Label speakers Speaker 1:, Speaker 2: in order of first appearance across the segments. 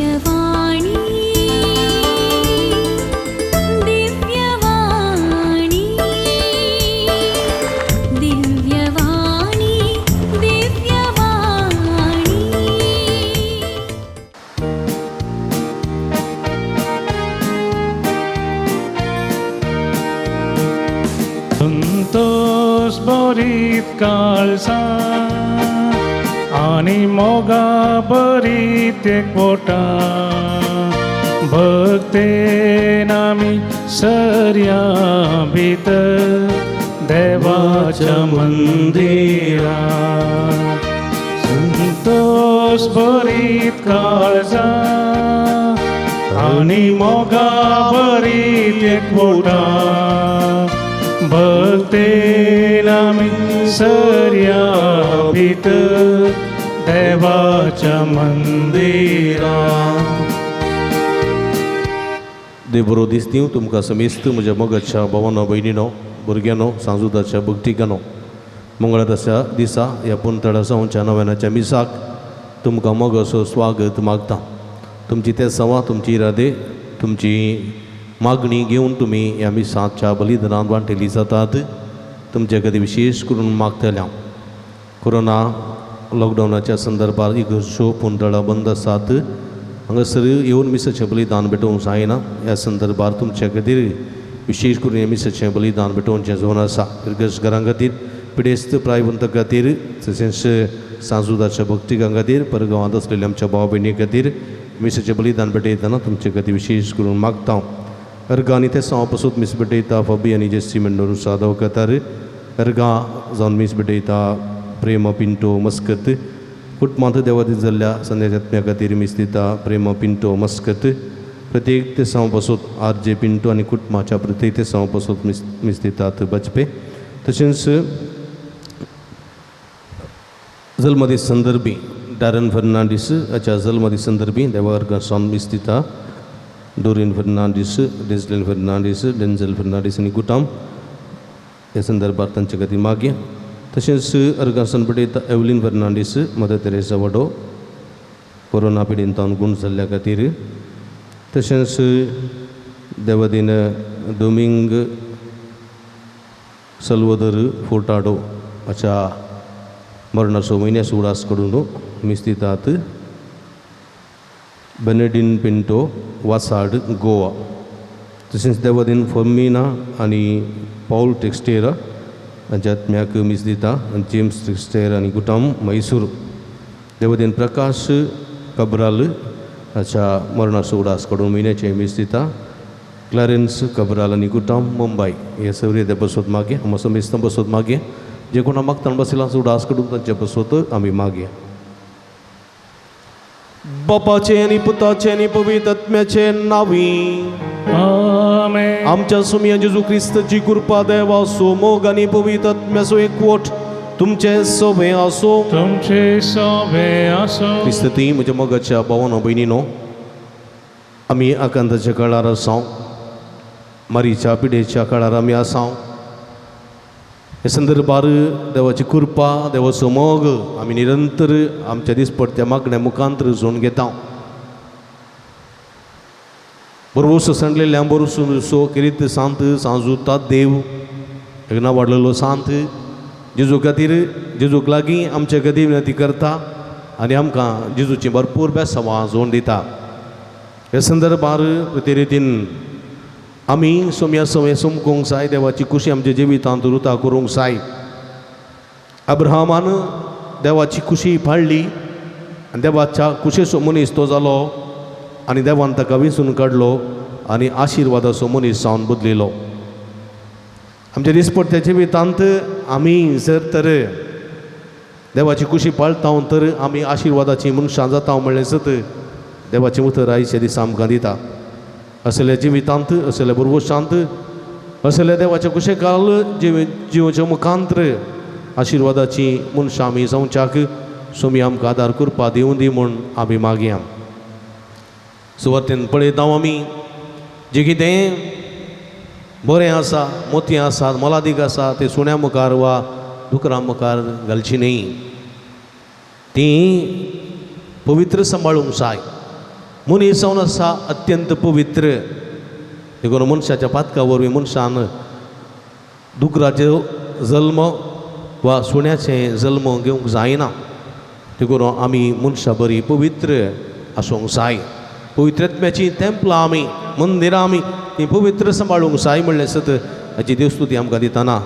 Speaker 1: दिव्यवाणी दिव्यवाणी दिव्यवाणी दिव्यवाणी।
Speaker 2: संतोष भरीत काळसा आनी मोगा भरीत एकवटा भक्तेन आमी सरया भितर देवाच्या मंदिरा। संतोष भरीत काळसा आनी मोगा भरीत एकवटा भक्तेन आमी सरया भितर देवाच्या मंदिरा।
Speaker 3: देव बरो दीस दिवं तुमकां समेस्त म्हज्या मोगाच्या भावानो भयणीनो भुरग्यांनो सांजुदाच्या भक्तिकानो। मंगळाराच्या दिसा ह्या पुनतडा सावच्या नव्यानाच्या मिसाक तुमकां मोगाचो स्वागत मागता। तुमची ते सवा तुमची इरादे तुमची मागणी घेवन तुमी ह्या मिसाच्या बलिदानांत वांटेली जातात। तुमचे खातीर विशेश करून मागतले हांव। कोरोना लॉकडावनाच्या संदर्भात इगर्जो पुनतळां बंद आसात, हांगासर येवन मिसाचें बलिदान भेटोवंक जायना। ह्या संदर्भार तुमच्या खातीर विशेश करून हें मिसाचें बलिदान भेटोवचें जावन आसा। इगर्ज घरां खातीर, पिडेस्त प्रायवंता खातीर, तशेंच सांजुदाच्या भक्तिकां खातीर, परगांवांत आसलेल्या आमच्या भाव भयणी खातीर मिसाचें बलिदान भेटयतना तुमचे खातीर विशेश करून मागता हांव। अर्गां आनी ते सांव पसून मीस भेटयता फबी आनी जेसी मेंडोरू सादव कतार। अर्गां जावन मीस भेटयता प्रेम पिंटो मस्कत। कुटुंबांत देवादीत जाल्ल्या संदेशात्म्या खातीर मीस दिता प्रेम पिंटो मस्कत। प्रत्येक ते सांव पसून आर जे पिंटो आनी कुटुंबाच्या प्रत्येक ते सांव पसून मीस दितात बचपे। तशेंच जल्मदीस संदर्भी डॅरन फर्नांडीस हाच्या जल्मदीस संदर्भी देवा अर्गां सावन मीस दिता डोरीन फर्नांडीस, डेझलिन फर्नांडीस, डेन्झल फर्नांडीस आनी गुटाम ह्या संदर्भात तांचे खातीर मागया। तशेंच अर्गासन पडयता एवलीन फर्नांडीस, मदर तेरेसा वडो कोरोना पिडेंतावन गूण जाल्ल्या खातीर। तशेंच देवदीन दोमिंग सल्वदर फोर्टाडो हाच्या मरणाचो म्हयन्याचो उडास करून मीस दितात बेनेडीन पिंटो वासाड गोवा। तशेंच देवदीन फर्मिना आनी पावल टेक्स्टेरा हांच्या आत्म्याक मीस दिता जेम्स टेक्स्टेर आनी गुटाम मैसूर। देवदीन प्रकाश कब्राल हाच्या मरणाचो उडास काडून म्हयन्याचें मीस दिता क्लॅरन्स कब्राल आनी गुटाम मुंबय। हे सगळे ते बसोत मागया, आमकां समेस्तां बसोत मागया, जे कोणा मागताना बसयला उडास काडून तांचे बसोत आमी मागया।
Speaker 4: बापाचे आनी पुताचे आनी पवित्र आत्म्याचे नांवी
Speaker 2: आमेन।
Speaker 4: आमच्या सुमया जेजू क्रिस्ताची कृपा देवाचो मोग आनी पवित्र आत्म्याचो एकवट तुमचे सोबे आसो।
Speaker 2: तुमचे सोबे आसो।
Speaker 3: क्रिस्ती म्हज्या मोगाच्या भावानो भयणीनो, आमी आकांताच्या काळार आसाव, मारीच्या पिडेच्या काळार आमी आसाव। हे संदर्भार देवाची कृपा देवाचो मोग आमी निरंतर आमच्या दिसपडत्या मागण्या मुखांतर जोडून घेता। बरोबर सांडलेल्या बरोसो सो किरीत सांत सांजुता देव एकना वाडलेलो सांत जेजू खातीर जेजूक लागीं आमचे खातीर विनंती करता आनी आमकां जेजूची भरपूर बेसांवां जोडून दिता। हे संदर्भार ते रितीन आमी सोम्या समय समकूंक जाय, देवाची खुशी आमच्या जिवितांत रुता करूंक जाय। अब्राहमान देवाची खुशी पाळ्ळी आनी देवाच्या खुशेचो मनीस तो जालो आनी देवान ताका विंचून काडलो आनी आशिर्वादाचो मनीस जावन बदलिलो। आमच्या दिसपडत्या जिवितांत आमी जर तर देवाची खुशी पाळटा तर आमी आशिर्वादाची मनशां जाता म्हणलें सत देवाचें उतर आयच्या दिसा आमकां दिता। असल्या जिवितांत असल्या भरवशांत असल्या देवाच्या कुशेकाल जिवच्या मुखांतर आशिर्वादाची मनशां आमी जावच्याक सोमी आमकां आदार करपा दिवं दी म्हूण आमी मागया। सुवातेन पळयता आमी जें कितें बरें आसा, मोतयां आसात, मोलादीक आसा, तें सुण्या मुखार वा दुकरां मुखार घालची न्ही, तीं पवित्र सांबाळूंक जाय। मनीस जावन आसा अत्यंत पवित्र. देखून मनशाच्या पातका वरवीं मनशान दुकराचो जल्म वा सुण्याचें जल्म घेवंक जायना. देखून आमी मनशां बरी पवित्र आसूंक जाय. पवित्रत्म्याचीं तेंपलां आमी, मंदिरां आमी तीं पवित्र सांबाळूंक जाय म्हणलें सत हाची देवस्तुती आमकां दितना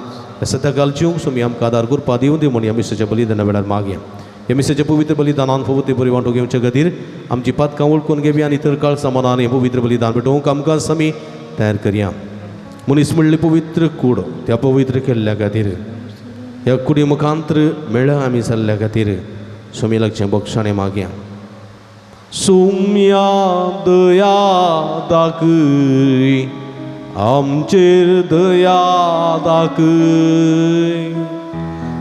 Speaker 3: सदांकाल जिवंक सुमी आमकां आदार करपा दिवं दी म्हूण ह्या मिसाच्या बलिदाना वेळार मागया. ह्या मिसाच्या पवित्र बलिदानान फावो ते बरी वांटो घेवचे खातीर आमची पातकां वळखून घेवया आनी तर काळ सामानान हें पवित्र बलिदान भेटोवंक आमकां समी तयार करया. मनीस म्हणली पवित्र कूड त्या पवित्र केल्ल्या खातीर ह्या कुडी मुखांत्र मेळ्ळा आमी जाल्ल्या खातीर सुमी लागचें बक्षाणें मागया.
Speaker 4: सुम्या दया दाखय आमचेर दया दाखय.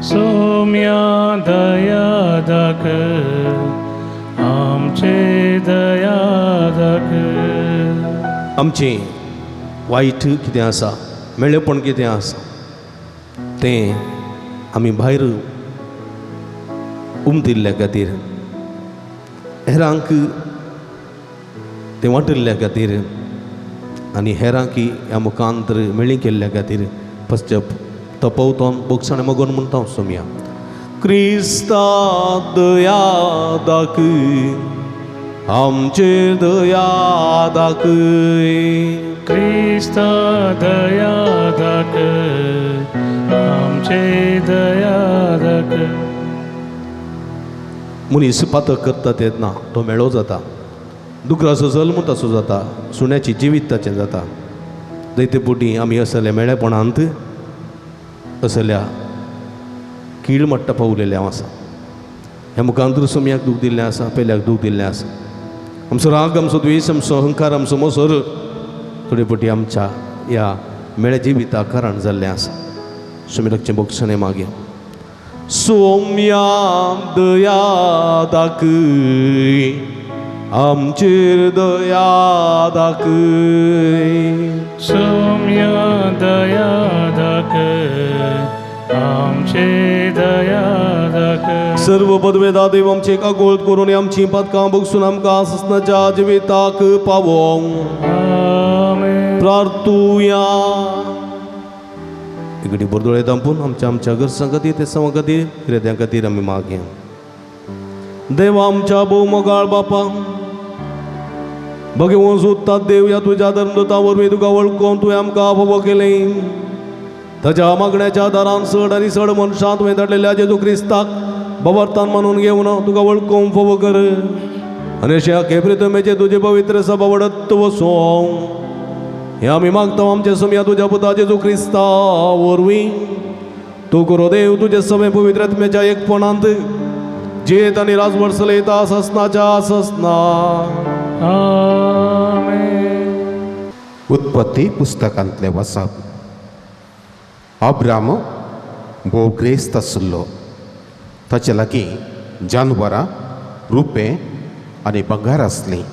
Speaker 2: सोम्या दया दाखय आमचे दया दाखय.
Speaker 3: आमचें वायट कितें आसा, मेळेपण कितें आसा तें आमी भायर उमतिल्ल्या खातीर, हेरांक तें वांटिल्ल्या खातीर आनी हेरांकी ह्या मुखांतर मेळी केल्ल्या खातीर पश्चप तपवतोन बोगसाणें मगोन म्हणटा सोमया.
Speaker 4: क्रिस्ता दया दाखय आमचेर दया दाखय.
Speaker 2: क्रिस्ता दया दाखय आमचे दया दाखय.
Speaker 3: मनीस पातक करता तेन्ना तो मेळो जाता, दुकराचो जल्म ताचो जाता, सुण्याची जिवीत ताचें जाता. जायते पुटी आमी असल्या मेळेपणांत असल्या कीळ मट्टा पावलेलें आसा. ह्या मुखांतर सोम्याक दूख दिल्लें आसा, पेल्याक दूख दिल्लें आसा. आमचो राग, आमचो द्वेश, आमचो अहंकार, आमचो मोसर थोडे पटी आमच्या ह्या मेळ्या जिविताक कारण जाल्लें आसा. सोमी लागचें बोगसणें मागया.
Speaker 4: सोम्या दया दाखय आमचेर दया दाखय.
Speaker 2: सोम्या दया दाखय आमचे दया दाखय.
Speaker 4: सर्व पदवेदा देव आमचे कागोळ करून आमची पातकां बगसून आमकां ससनाच्या जिविताक पावोवंक प्रार्थुया.
Speaker 3: इकडे बोरदोळे दांपून आमच्या आमच्या घरसां खातीर, तेसांवा खातीर, किर्यां खातीर आमी मागया.
Speaker 4: देवा आमच्या भोव मोगाळ बापा, भगवंत सोदतात देव ह्या तुज्या धर्मदूता वरवीं तुका वळखून तुवें आमकां फावो केलें. ताच्या मागण्याच्या दारान चड आनी चड मनशां तुवें धाडलेल्या जेजू क्रिस्ताक बवर्तान मानून घेवन तुका वळखूंक फावो कर आनी अशें आखे प्रितमेचें तुजें पवित्र सभा वडत वचों हें आमी मागता आमच्या सोम्या तुज्या पुता जेजू क्रिस्ता वरवीं. तूं करो देव तुजे सगळे पवित्र आत्म्याच्या एकपणांत जेत आनी राजवट चलयता ससनाच्या ससना.
Speaker 2: आमेन.
Speaker 5: उत्पत्ती पुस्तकांतलें वाचप. अब्राम भोव ग्रेस्त आशिल्लो. ताचे लागीं जानवरां, रुपें आनी बंगार आसलीं.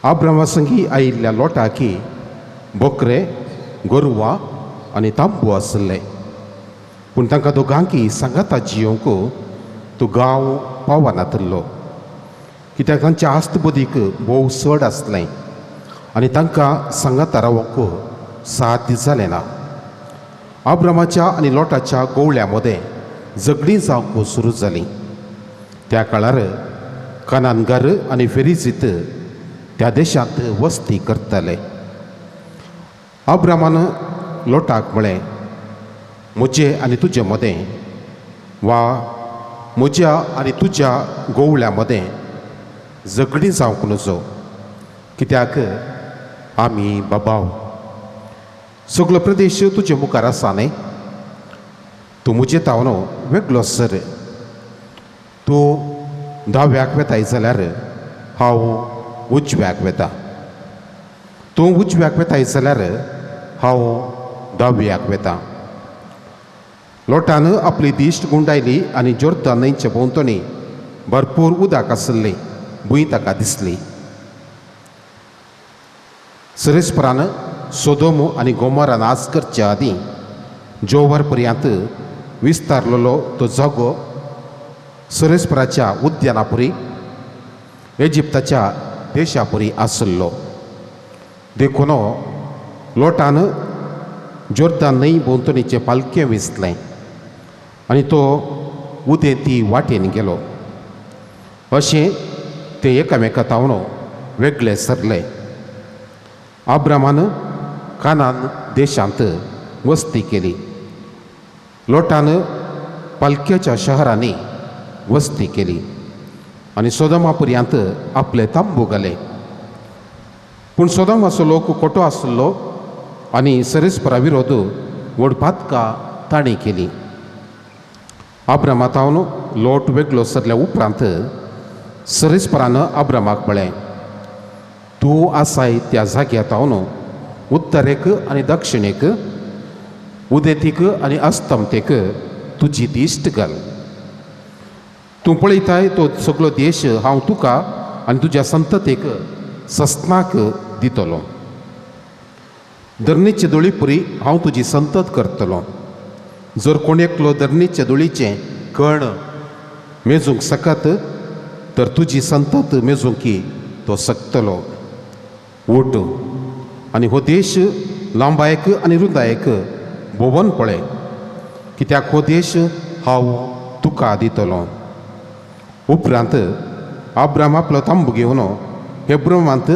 Speaker 5: आब्रामा संगी आयिल्ल्या लोटाकी बोकरे, गोरवां आनी तांबू आशिल्ले. पूण तांकां दोगांकी सांगाता जियोंक तो गांव पावनातिल्लो, कित्याक तांच्या आस्तबुदीक भोव चड आसलें आनी तांकां सांगाता रावंक साध्य जालें ना. आब्रामाच्या आनी लोटाच्या गोवळ्या मदें झगडीं जावंक सुरू जालीं. त्या काळार कनानगार आनी फेरिजीत त्या देशांत वस्ती करताले. अब्रामान लोटाक म्हळें, म्हजे आनी तुजे मदें वा म्हज्या आनी तुज्या गोवळ्या मदें झगडीं जावंक नजो, कित्याक आमी बाबाव. सगलो प्रदेश तुजे मुखार आसा न्ही, तूं म्हजे तावन वेगळो सर. तूं दाव्याक वेताय जाल्यार हांव उजव्याक वेता, तूं उजव्याक वेताय जाल्यार हांव दाव्याक वेता. लोटान आपली दिश्ट गुंडायली आनी जोर्दान न्हंयचे भोंवतणी भरपूर उदक आशिल्ली भूंय ताका दिसली. सरेस्परान सोदोम आनी गोमोरा नाश करचे आदीं जोवर पर्यंत विस्तारलेलो तो जागो सरेस्पराच्या उद्यानापुरी इजिप्ताच्या देशापुरी आसलो. देखून लोटान जोर्दान न्हंय भोंवतणीचें पालखें विसलें आनी तो उदेंती वाटेन गेलो. अशें ते एकामेका तावन वेगळे सरले. आब्रामान कानान देशांत वस्ती केली. लोटान पालख्याच्या शहरांनी वस्ती केली आनी सोदमा पर्यंत आपले तांबू घाले. पूण सोदमाचो लोक खोटो आसलो आनी सरेस्परा विरोध व्हड पातकां ताणें केली. आब्रामा तावन लोट वेगळो सरल्या उपरांत सरेस्परान आब्रामाक म्हळें, तूं आसाय त्या जाग्या तावन उत्तरेक आनी दक्षिणेक, उदेंतीक आनी अस्तमतेक तुजी दिश्ट घाल. तूं पळयताय तो सगळो देश हांव तुका आनी तुज्या संततेक सस्नाक दितलो. धरणीचे धुळीपुरी हांव तुजी संतत करतलो. जर कोण एकलो धरणीचे धुळीचें कण मेजूंक शकत तर तुजी संतत मेजूंक तो शकतलो. उठ आनी हो देश लांबायक आनी रुंदायक भोंवन पळय, कित्याक हो देश हांव तुका दितलो. उपरांत आब्राम आपलो तांबू घेवन हेब्रोमांत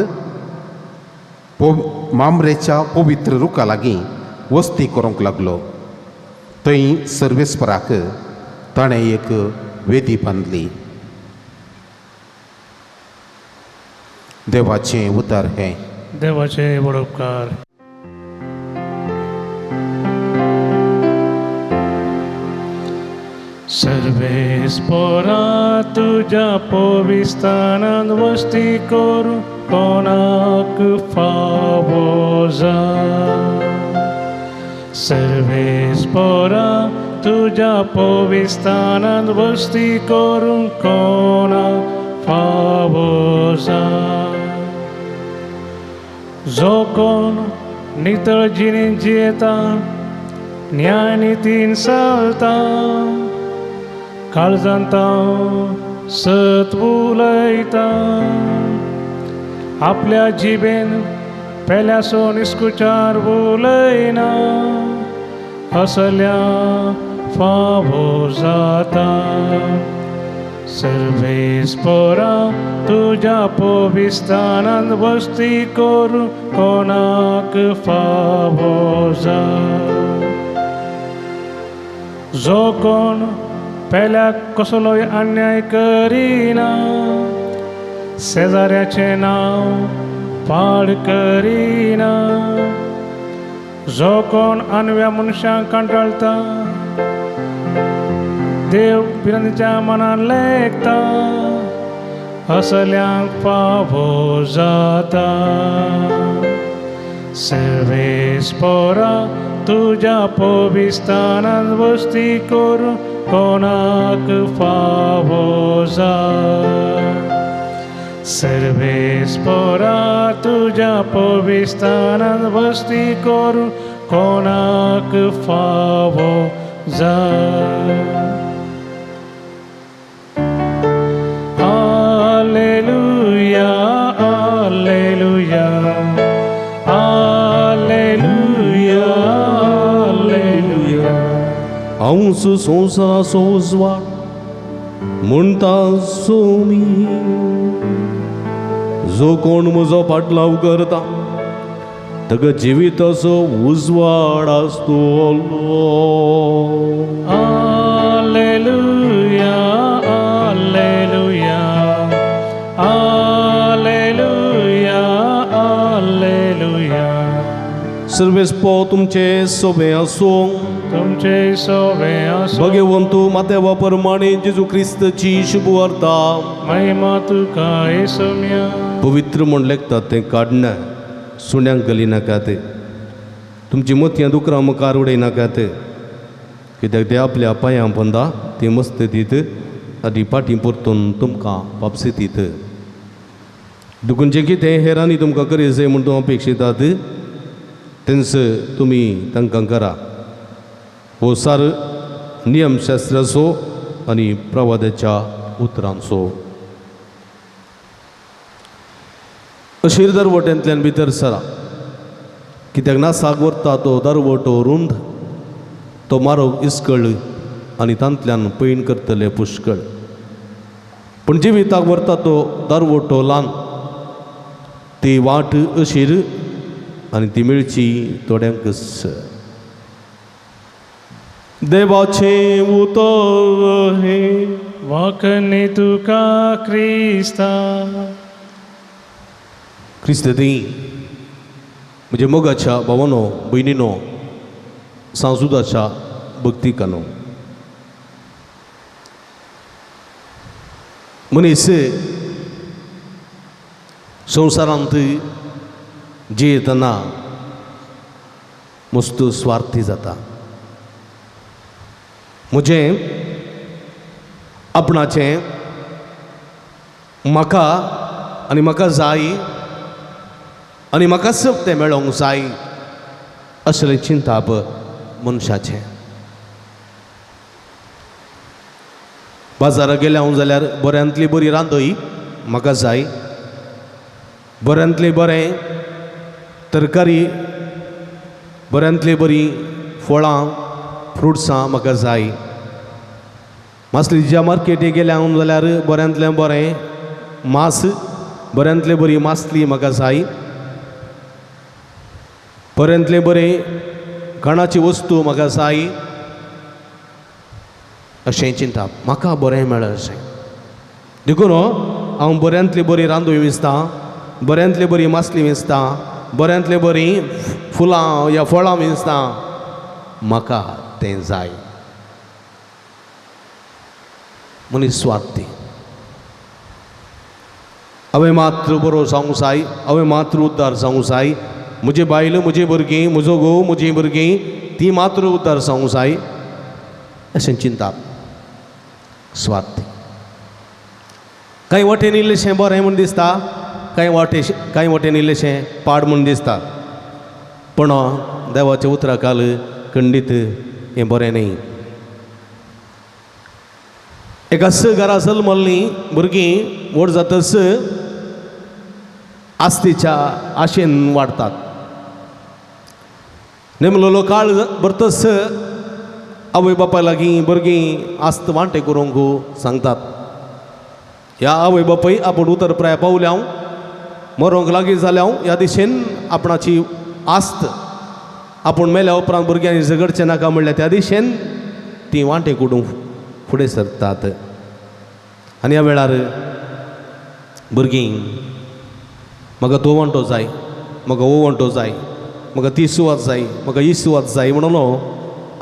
Speaker 5: मामरेच्या पवित्र रुखा लागीं वस्ती करूंक लागलो. थंय सर्वेस्पराक ताणें एक वेदी बांदली. देवाचें उतर हें.
Speaker 2: देवाचे व्हड उपकार. सर्वेस्परा तुज्या पविस्थानांत वस्ती करूं कोणाक फावो जा. सर्वेस्परा तुज्या पविस्थानांत वस्ती करूं कोणाक फावो जा. जो कोण नितळ जिणें जियेता, न्यायनितीन चलता, काळजांत सत उलयता, आपल्या जिबेन पेल्यासो निस्कुचार उलयना, असल्या फावो जाता. सर्वेस्परा तुज्या पविस्थानांत वस्ती करूं कोणाक फावो जा. जो कोण पेल्याक कसलोय अन्याय करिना, शेजाऱ्याचें नांव पाड करिना, जो कोण आनव्या मनशांक कंटाळटा, देव भिरांतीच्या मनान लेखता, असल्यांक फावो जाता. सर्वेस्परा तुज्या पविस्थानांत वस्ती करूं कोणाक फावो जा. सर्वेस्परा तुज्या पविस्थानांत वस्ती करूं कोणाक फावो जा. Alleluia, alleluia, alleluia, alleluia.
Speaker 4: हांवच संवसाराचो उजवाड म्हणटा सोमी, जो कोण म्हजो फाटलाव करता ताका जिविताचो उजवाड आसतलो.
Speaker 2: Alleluia, alleluia, alleluia, alleluia.
Speaker 4: सर्वेस्पो तुमचे सोबे आसूं.
Speaker 2: तुमचे सोबे आसूं.
Speaker 4: भगवंतू मातेवा परमाणे जेजू क्रिस्तची शुभवार्ता.
Speaker 2: महिमा तुका येसुम्या.
Speaker 4: पवित्र म्हूण लेखतात तें काडना, सुण्यांक घाली नाकात, तुमची मोतयां दुकरां मुखार उडयनाकात, कित्याक ते आपल्या पांयां पोंदा ती मस्त दीत आनी फाटीं परतून तुमकां पापसी दीत. देखून जें कितें हेरांनी तुमकां करी जाय म्हूण तूं अपेक्षितात तेंच तुमी तांकां करा. हो सार नियमशास्त्राचो आनी प्रवादाच्या उतरांचो. अशीर दरवट्यांतल्यान भितर सरा, कित्याक नासाक व्हरता तो दरवटो रुंद, तो मारोग इस्कळ आनी तांतल्यान पैण करतले पुष्कळ. पूण जिविताक व्हरता तो दरवटो ल्हान, ती वाट अशीर आनी ती मेळची थोड्यांकच. देवाचें उतर हें.
Speaker 2: वाकने तुका क्रिस्ता.
Speaker 4: क्रिस्त दी म्हज्या मोगाच्या भावानो भयणीनो, सांसुदाच्या भक्तिकानो, मनीस संवसारांत जियेतना मस्त स्वार्थी जाता. म्हजें आपणाचें म्हाका आनी म्हाका जाय आनी म्हाका सब तें मेळोंक जाय असलें चिंताप मनशाचें. बाजाराक गेलें हांव जाल्यार बऱ्यांतली बरी रांदय म्हाका जाय, बऱ्यांतलें बरें तरकारी, बऱ्यांतली बरी फळां फ्रुट्सां म्हाका जाय. मासली ज्या मार्केटी गेलें हांव जाल्यार बऱ्यांतलें बरें मास, बऱ्यांतलें बरी मासली म्हाका जाय, बऱ्यांतलें बरें खाणाची वस्तू म्हाका जाय अशें चिंता, म्हाका बरें मेळत अशें. देखून हांव बऱ्यांतली बरी रांदूय विंचतां, बऱ्यांतली बरी मासली विंचतां, बऱ्यांतली बरी फुलां या फळां विंचतां, म्हाका तें जाय. मनीस स्वार्थी. हांवें मात्र बरो जावंक जाय, हांवें मात्र उद्धार जावंक जाय, म्हजी बायल म्हजी भुरगीं, म्हजो घोव म्हजीं भुरगीं, ती मात्र उद्धार जावंक जाय अशें चिंता, स्वार्थी. कांय वाटेन इल्लेशें बरें म्हूण दिसता, कांय वाटेन इल्लेशें पाड म्हूण दिसता, पूण देवाच्या उतरा काल खंडीत हें बरें न्ही. एका स घरा जल्मल्लीं भुरगीं व्हड जातच आस्तेच्या आशेन वाडतात. नेमलोलो काळ भरतच आवय बापाय लागीं भुरगीं आस्त वांटे करूंक सांगतात. ह्या आवय बापाय आपूण उतर प्राय पावल्या हांव मरोंक लागीं जाल्या हांव ह्या दिशेन आपणाची आस्त आपूण मेल्या उपरांत भुरग्यांनी झगडचें नाका म्हणल्यार त्या दिशेन तीं वांटे कुडूंक फुडें सरतात. आनी ह्या वेळार भुरगीं म्हाका तो वांटो जाय, म्हाका हो वांटो जाय, म्हाका ती सुवात जाय, म्हाका ही सुवात जाय म्हणून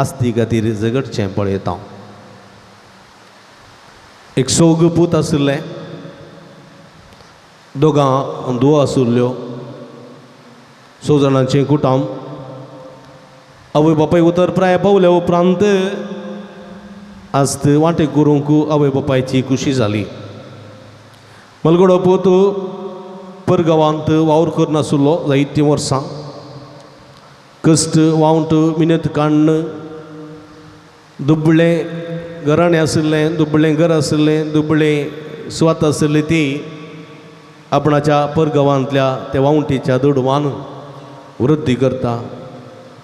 Speaker 4: आस्ती खातीर झगडचें पळयता. एक सोग पूत आशिल्ले, दोगां धुवो आशिल्ल्यो, स जाणांचें कुटुंब. आवय बापाय उतर प्राय पावल्या उपरांत आस्त वांटे करूंक आवय बापायची खुशी जाली. मलगडो पूत परगांवांत वावर करनाशिल्लो जायतीं वर्सां, कश्ट वावंट मिनत काडून दुबळें घराणें आशिल्लें, दुबळें घर आशिल्लें, दुबळें सुवात आशिल्ली ती आपणाच्या परगांवांतल्या त्या वावंटीच्या दुडवान वृद्धी करता,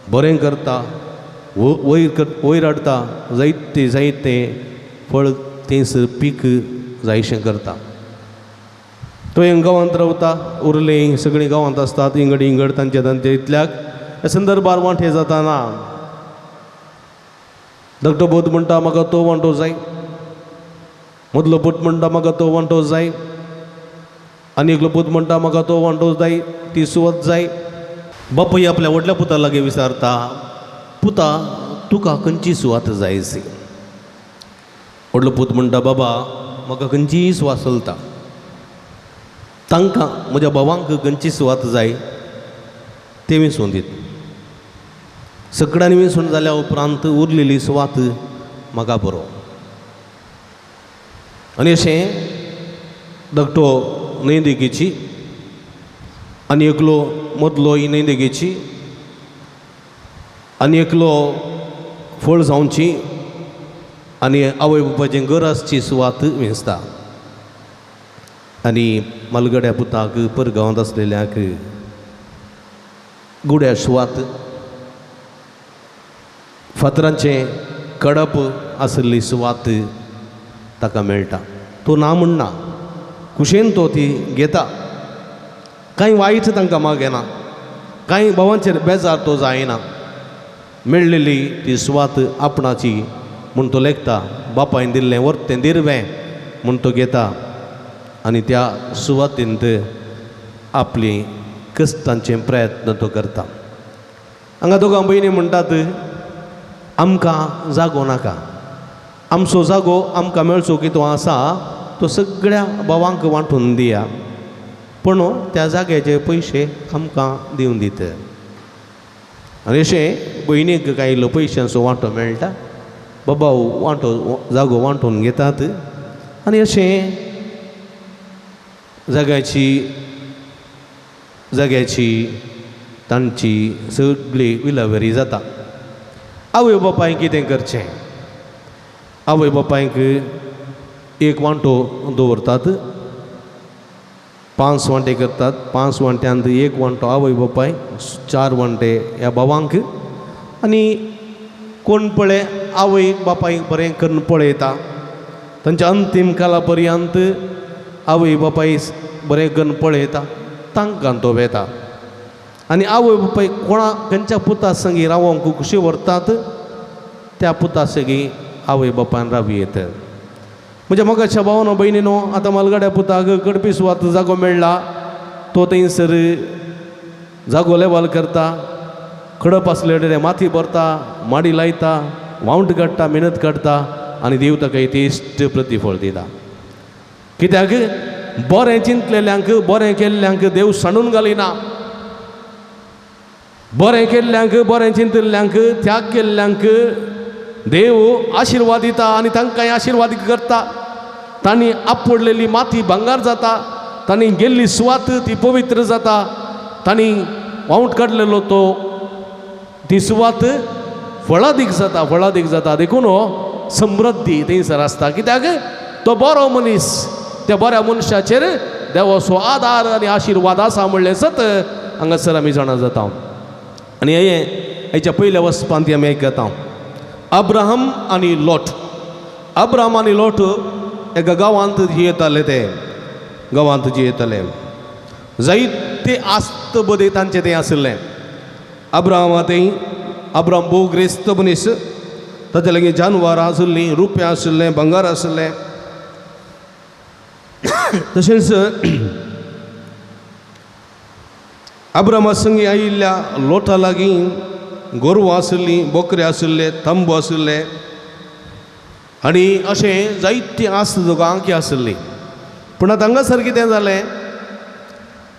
Speaker 4: बरें करता, वयर हाडटा, जायते जायते फळ तेंच पीक जायशें करता. तो एक गांवांत रावता, उरले सगळीं गांवांत आसतात, इंगड इंगड तांचे तांचे इतल्याक ह्या संदर्भार वांटे जाताना धाकटो पूत म्हणटा म्हाका तो वांटो जाय, मदलो पूत म्हणटा म्हाका तो वांटो जाय, आनी एकलो पूत म्हणटा म्हाका तो वांटो जाय, ती सुवात जाय. बापूय आपल्या व्हडल्या पुता लागीं विचारता, पुता तुका खंयची सुवात जाय सी? व्हडलो पूत म्हणटा, बाबा म्हाका खंयचीय सुवात चलता, तांकां म्हज्या भावांक खंयची सुवात जाय ते वेंचून दीत. सगळ्यांनी वेंचून जाल्या उपरांत उरलेली सुवात म्हाका बरो. आनी अशें धाकटो न्हंय देगेची आनी एकलो मदलो ही न्हंय देगेची आनी एकलो फळ जावची आनी आवय बापायचें घर आसची सुवात वेंचता.
Speaker 3: आनी मालगड्या पुताक परगांवांत आसलेल्यांक गुड्या सुवात फातरांचें कडप आशिल्ली सुवात ताका मेळटा. तो ना म्हणना, कुशेन तो ती घेता. कांय वायट तांकां मागेना, कांय भावांचेर बेजार तो जायना. मेळ्ळेली ती सुवात आपणाची म्हूण तो लेखता. बापायन दिल्लें वर्तें दिरवें म्हूण तो घेता आनी त्या सुवातींत आपली कश्टांचे प्रयत्न तो करता. हांगा दोगां भयणी म्हणटात, आमकां जागो नाका, आमचो जागो आमकां मेळचो कितू आसा तो सगळ्या भावांक वांटून दिया, पूण त्या जाग्याचे पयशे आमकां दिवन दित. आनी अशें भयणीक कांय इल्लो पयशांचो वांटो मेळटा, बाबा वांटो जागो वांटून घेतात आनी अशें जाग्याची जाग्याची तांची सगळी विलावरी जाता. आवय बापायक कितें करचें? आवय बापायक एक वांटो दवरतात, 5 वांटे करतात. 5 वांट्यांत एक वांटो आवय बापाय, 4 वांटे ह्या भावांक. आनी कोण पळय आवय बापायक बरें करून पळयता, तांच्या अंतीम काला पर्यंत आवय बापाय बरें करून पळयता, तांकां तो वेता. आनी आवय बापाय कोणा खंयच्या पुता संगी रावोंक खुशी व्हरतात त्या पुता संगी आवय बापायन रावी येत. म्हज्या मोगाच्या भावानो भयणीनो, आतां मालगाड्या पुताक कडपी सुवात जागो मेळ्ळा, तो थंयसर जागो लेवल करता, खडप आसले माती भरता, माडी लायता, वावंट काडटा, मेहनत काडटा आनी देव ताका इश्ट प्रतिफळ दिता. कित्याक बरें चिंतलेल्यांक बरें केल्ल्यांक देव सांडून घालिना. बरें केल्ल्यांक बरें चिंतिल्ल्यांक त्याग केल्ल्यांक देव आशिर्वाद दिता आनी तांकांय आशिर्वाद करता. तांणी आपडलेली माती भांगार जाता, तांणी गेल्ली सुवात ती पवित्र जाता, तांणी वावट काडलेलो तो ती सुवात फळादीक जाता, फळादीक जाता. देखून हो समृद्धी थंयसर आसता. कित्याक तो बरो मनीस, त्या बऱ्या मनशाचेर देवाचो आदार आनी आशिर्वाद आसा म्हणलें सत हांगासर आमी जाणा जाता. आनी हें हेच्या पयल्या वचपांत आमी आयकता अब्राहम आनी लोट. अब्राहम आनी लोट एका गांवांत जियेताले, ते गांवांत जियेताले. जायते आस्त बदे तांचें तें आशिल्लें. अब्राहमा थंय अब्राहम भोव ग्रेस्त मनीस, ताचे लागीं जानवरां आशिल्लीं, रुप्या आशिल्लें, भांगर आशिल्लें. तशेंच अब्राहमा संगी आयिल्ल्या लोटा लागीं गोरवां आशिल्लीं, बोकरे आशिल्ले, तंबू आशिल्ले आनी अशें जायती आस्त दोगांकी आशिल्ली. पूण आतां हांगासर कितें जालें,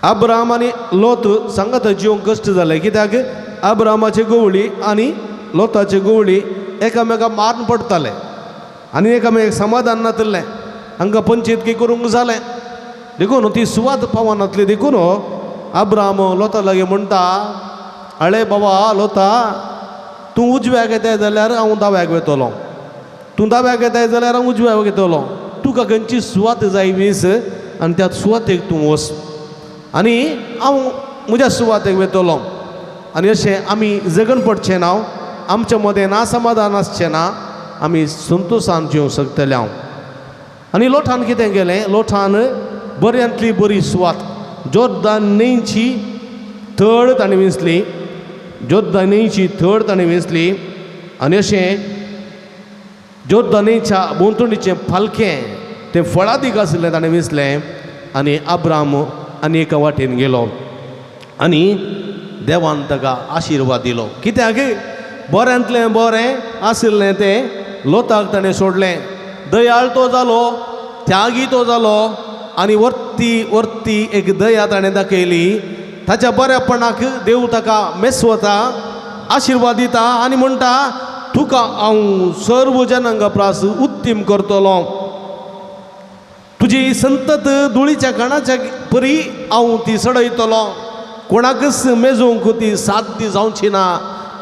Speaker 3: अब्राहम आनी लोत सांगात जिवंक कश्ट जालें. कित्याक अब्राहमाची गवळी आनी लोताची गवळी एकामेका मारून पडटाले आनी एकामेक समाधान नातिल्लें. हांकां पंचायत करूंक जालें देखून ती सुवात पावनातली. देखून अब्राहम लोता लागीं म्हणटा, आळे बाबा लोता, तूं उजव्याक येताय जाल्यार हांव दाव्याक वेतलो, तूं दाव्याक येताय जाल्यार हांव उजव्याक वेतलो, तुका खंयची सुवात जाय वीस आनी त्या सुवातेक तूं वच आनी हांव म्हज्या सुवातेक वेतलो. आनी अशें आमी जगण पडचें ना, आमच्या मदें ना समाधान आसचें ना, आमी संतोशान जिवंक शकतले हांव. आनी लोटान कितें केलें, लोटान बऱ्यांतली बरी सुवात जोर्दान न्हंयची थळ ताणें वेंचली, जोर्दान न्हंयची थळ ताणें वेंचली आनी अशें जोर्दान न्हंयच्या भोंवतणीचें पालखें तें फळादीक आशिल्लें ताणें वेंचलें. आनी अब्राहम आनी एका वाटेन गेलो आनी देवान ताका आशिर्वाद दिलो. कित्याक बऱ्यांतलें बरें आशिल्लें तें लोताक ताणें सोडलें. दयाळ तो जालो, त्यागी तो जालो आनी वर्ती वर्ती एक दया ताणें दाखयली. ताच्या बऱ्यापणाक देव ताका मेसवता, आशिर्वाद दिता आनी म्हणटा, तुका हांव सर्व जनांगा प्रास उत्तीम करतलो, तुजी संतत धुळीच्या कणाच्या परी हांव ती सडयतलो, कोणाकच मेजोवंक ती साध्य जावची ना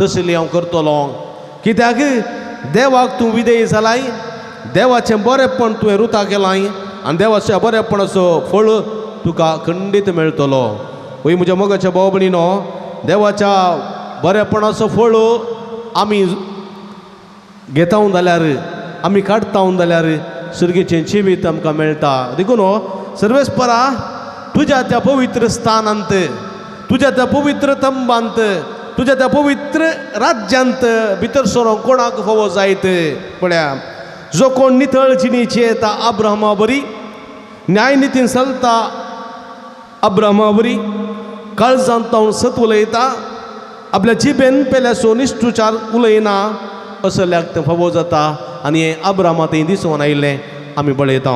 Speaker 3: तसली हांव करतलो. कित्याक देवाक तूं विधेय जालाय, देवाचें बरेंपण तुवें रुता केलां आनी देवाच्या बरेपणाचो फळ तुका खंडीत मेळटलो. वय म्हज्या मोगाच्या भाव भयणीनो, देवाच्या बरेपणाचो फळ आमी घेता जाल्यार, आमी काडटा जाल्यार सुर्गेचें जिवीत आमकां मेळटा. देखून सर्वेस्परा तुज्या त्या पवित्र स्थानांत, तुज्या त्या पवित्र तंबांत, तुज्या त्या पवित्र राज्यांत भितर सरोंक कोणाक फावो जायत? पळया, जो कोण नितळ जिणेची येता अब्राहमा बरी, न्यायनितीन चलता अब्राहमा बरी, काळजांत तावन सत उलयता, आपल्या जिबेन पेल्याचो निश्ठुचार उलयना, असल्याक तें फावो जाता. आनी हें अब्राहमा थंय दिसून आयिल्लें आमी पळयता.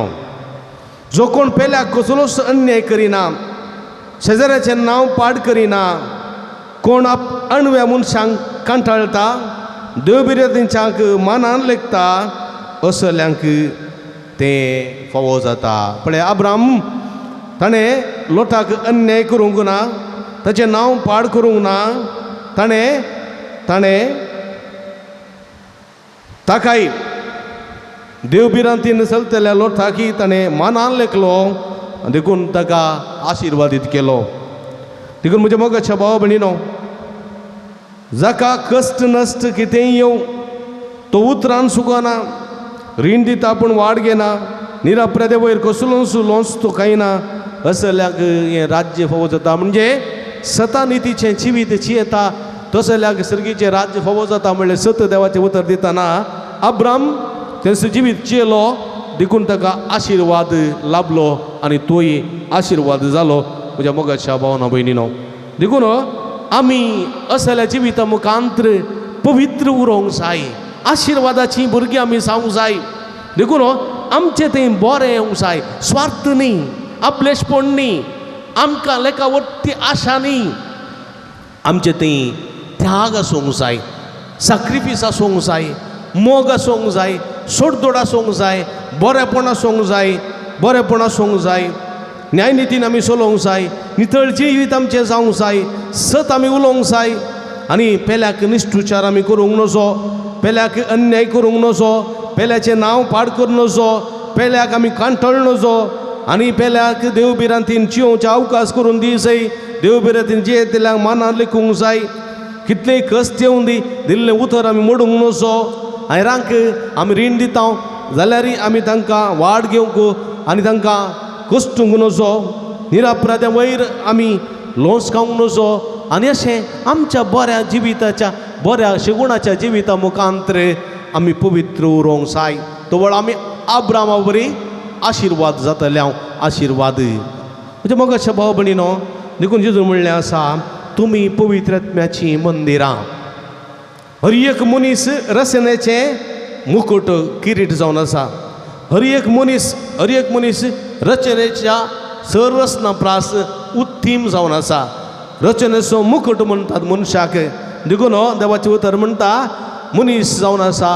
Speaker 3: जो कोण पेल्याक कसलोच अन्याय करिना, शेजाऱ्याचें नांव पाड करिना, कोण अणव्या मनशांक कांटाळटा, देवबिर्यातींच्यांक मानान लेखता, असल्यांक तें फावो जाता. पळय, अब्राहम ताणें लोटाक अन्याय करूंक ना, ताचें नांव पाड करूंक ना, ताणें ताणें ताकाय देवभिरांतीन चलतल्या लोटाकी ताणें मानान लेखलो, देखून ताका आशिर्वादीत केलो. देखून म्हज्या मोगाच्या भाव भयणीनो, जाका कश्ट नश्ट कितेंय येवं तो उतरान चुकना, रीण दिता पूण वाड घेना, निरापराधे वयर कसलोच लोंच तो खायना, असल्याक हें राज्य फावो जाता. म्हणजे सता नितीचें जिवीत जियेता तसल्याक सर्गीचें राज्य फावो जाता. म्हणल्यार सत देवाचें उतर दितना अब्राहम तेंचो जिवीत जियेलो, देखून ताका आशिर्वाद लाभलो आनी तोय आशिर्वाद जालो. म्हज्या मोगाच्या भावना भयणीनो, देखून आमी असल्या जिविता मुखांतर पवित्र उरोंक जाय, आशिर्वादाचीं भुरगीं आमी जावंक जाय. देखून आमचें तें बरें येवंक जाय, स्वार्थ न्ही, आपलेशपण न्ही, आमकां लेखा वट्टी आशा न्ही, आमचें थंय त्याग आसूंक जाय, साक्रिफीस आसूंक जाय, मोग आसूंक जाय, सोडदोड आसूंक जाय, बरेपण आसूंक जाय, बरेपण आसूंक जाय, न्यायनितीन आमी चलोवंक जाय, नितळ जिवीत आमचें जावंक जाय, सत आमी उलोवंक जाय आनी पेल्याक निश्ठुचार आमी करूंक नजो, पेल्याक अन्याय करूंक नजो, पेल्याचें नांव पाड करूं नजो, पेल्याक आमी कांटळ नजो आनी पेल्याक देव भिरांतीन जियोवचे अवकाश करून दी जाय. देव भिरांतीन जियेतल्यांक मानान लेखूंक जाय. कितलेय कश्ट येवं दी, दिल्लें उतर आमी मोडूंक नजो. आयरांक आमी रीण दिता जाल्यारय आमी तांकां वाड घेवंक आनी तांकां कश्टूंक नजो. निरापराध्या वयर आमी लोस खावंक नजो. आनी अशें आमच्या बऱ्या जिविताच्या बऱ्या शेगुणाच्या जिविता मुखांतर आमी पवित्र उरोंक जाय. तवळ आमी आब्रामा वरी आशिर्वाद जातले. हांव आशिर्वाद म्हणजे मोगाच्या भाव भयणीनो, देखून जेजू म्हणलें आसा, तुमी पवित्र आत्म्याचीं मंदिरां. हर एक मनीस रचनेचें मुकुट किरीट जावन आसा. हर एक मनीस, हर एक मनीस रचनेच्या संरचना प्रास उत्तीम जावन आसा. रचनेचो मुकुट म्हणटात मनशाक. देखून देवाचें उतर म्हणटा, मनीस जावन आसा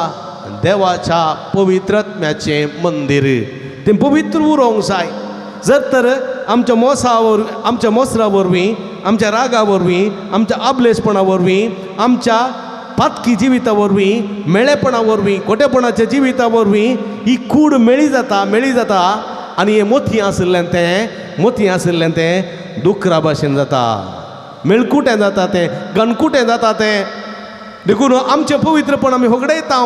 Speaker 3: देवाच्या पवित्र आत्म्याचें मंदीर. तें पवित्र उरोंक जाय. जर तर आमच्या मोसा आमच्या मोसरा वरवीं, आमच्या रागा वरवीं, आमच्या आबलेसपणा वरवीं, आमच्या पातकी जिविता वरवीं, मेळेपणा वरवीं, खोटेपणाच्या जिविता वरवीं ही कूड मेळी जाता, मेळी जाता आनी हें मोती आशिल्लें तें, मोती आशिल्लें तें दुकरा भाशेन जाता, मेळकुटें जाता तें, गणकुटें जाता तें. देखून आमचें पवित्रपण आमी होगडयता.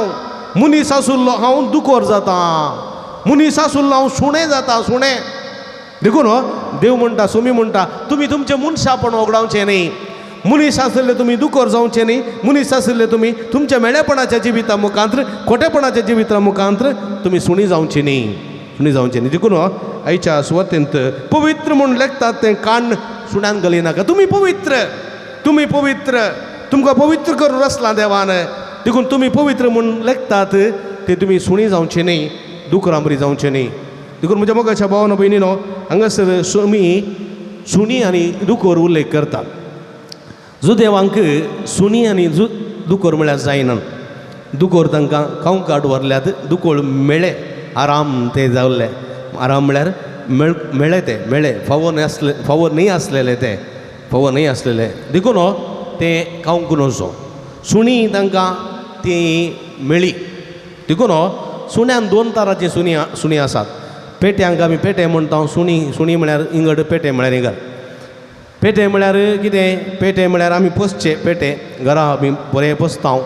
Speaker 3: मनीस आशिल्लो हांव दुकोर जाता, मनीस आशिल्लो हांव सुणें जाता, सुणें. देखून देव म्हणटा, सुमी म्हणटा, तुमी तुमचें मनशापण होगडावचें न्ही. मनीस आशिल्ले तुमी दुकोर जावचें न्ही. मनीस आशिल्ले तुमी तुमच्या मेळेपणाच्या जिविता मुखांतर, खोटेपणाच्या जिविता मुखांतर तुमी सुणी जावची न्ही, सुणी जावचें न्ही. देखून आयच्या सुवातेंत पवित्र म्हूण लेखतात तें काण सुण्यान घालिनाका. तुमी पवित्र, तुमी पवित्र, तुमकां पवित्र करून रचलां देवान. देखून तुमी पवित्र म्हूण लेखतात ते तुमी सुणी जावचें न्ही, दुकरां बरी जावचें न्ही. देखून म्हज्या मोगाच्या भावानो भयणीनो, हांगासर सुमी सुणी आनी दुकोर उल्लेख करतात. जुदेवांक सुणी आनी दुकोर म्हळ्यार जायना. दुकोर तांकां खावंक व्हरल्यात, दुकोर मेळे आराम ते जाल्ले. आराम म्हळ्यार मेळे ते मेळे, फावो न्हय आसले, फावो न्हय आसलेले ते, फावो न्हय आसलेले. देखून ते खावंक नजो. सुणी तांकां ती मेळ्ळी. देखून सुण्यान दोन तरांची सुणी आसात. पेट्यांक आमी पेटे म्हणटा. सुणी, सुणी म्हळ्यार इंगड, पेटे म्हळ्यार इंगड. पेटे म्हळ्यार कितें? पेटे म्हळ्यार आमी पोसचे पेटे घरा आमी बरें पोसता.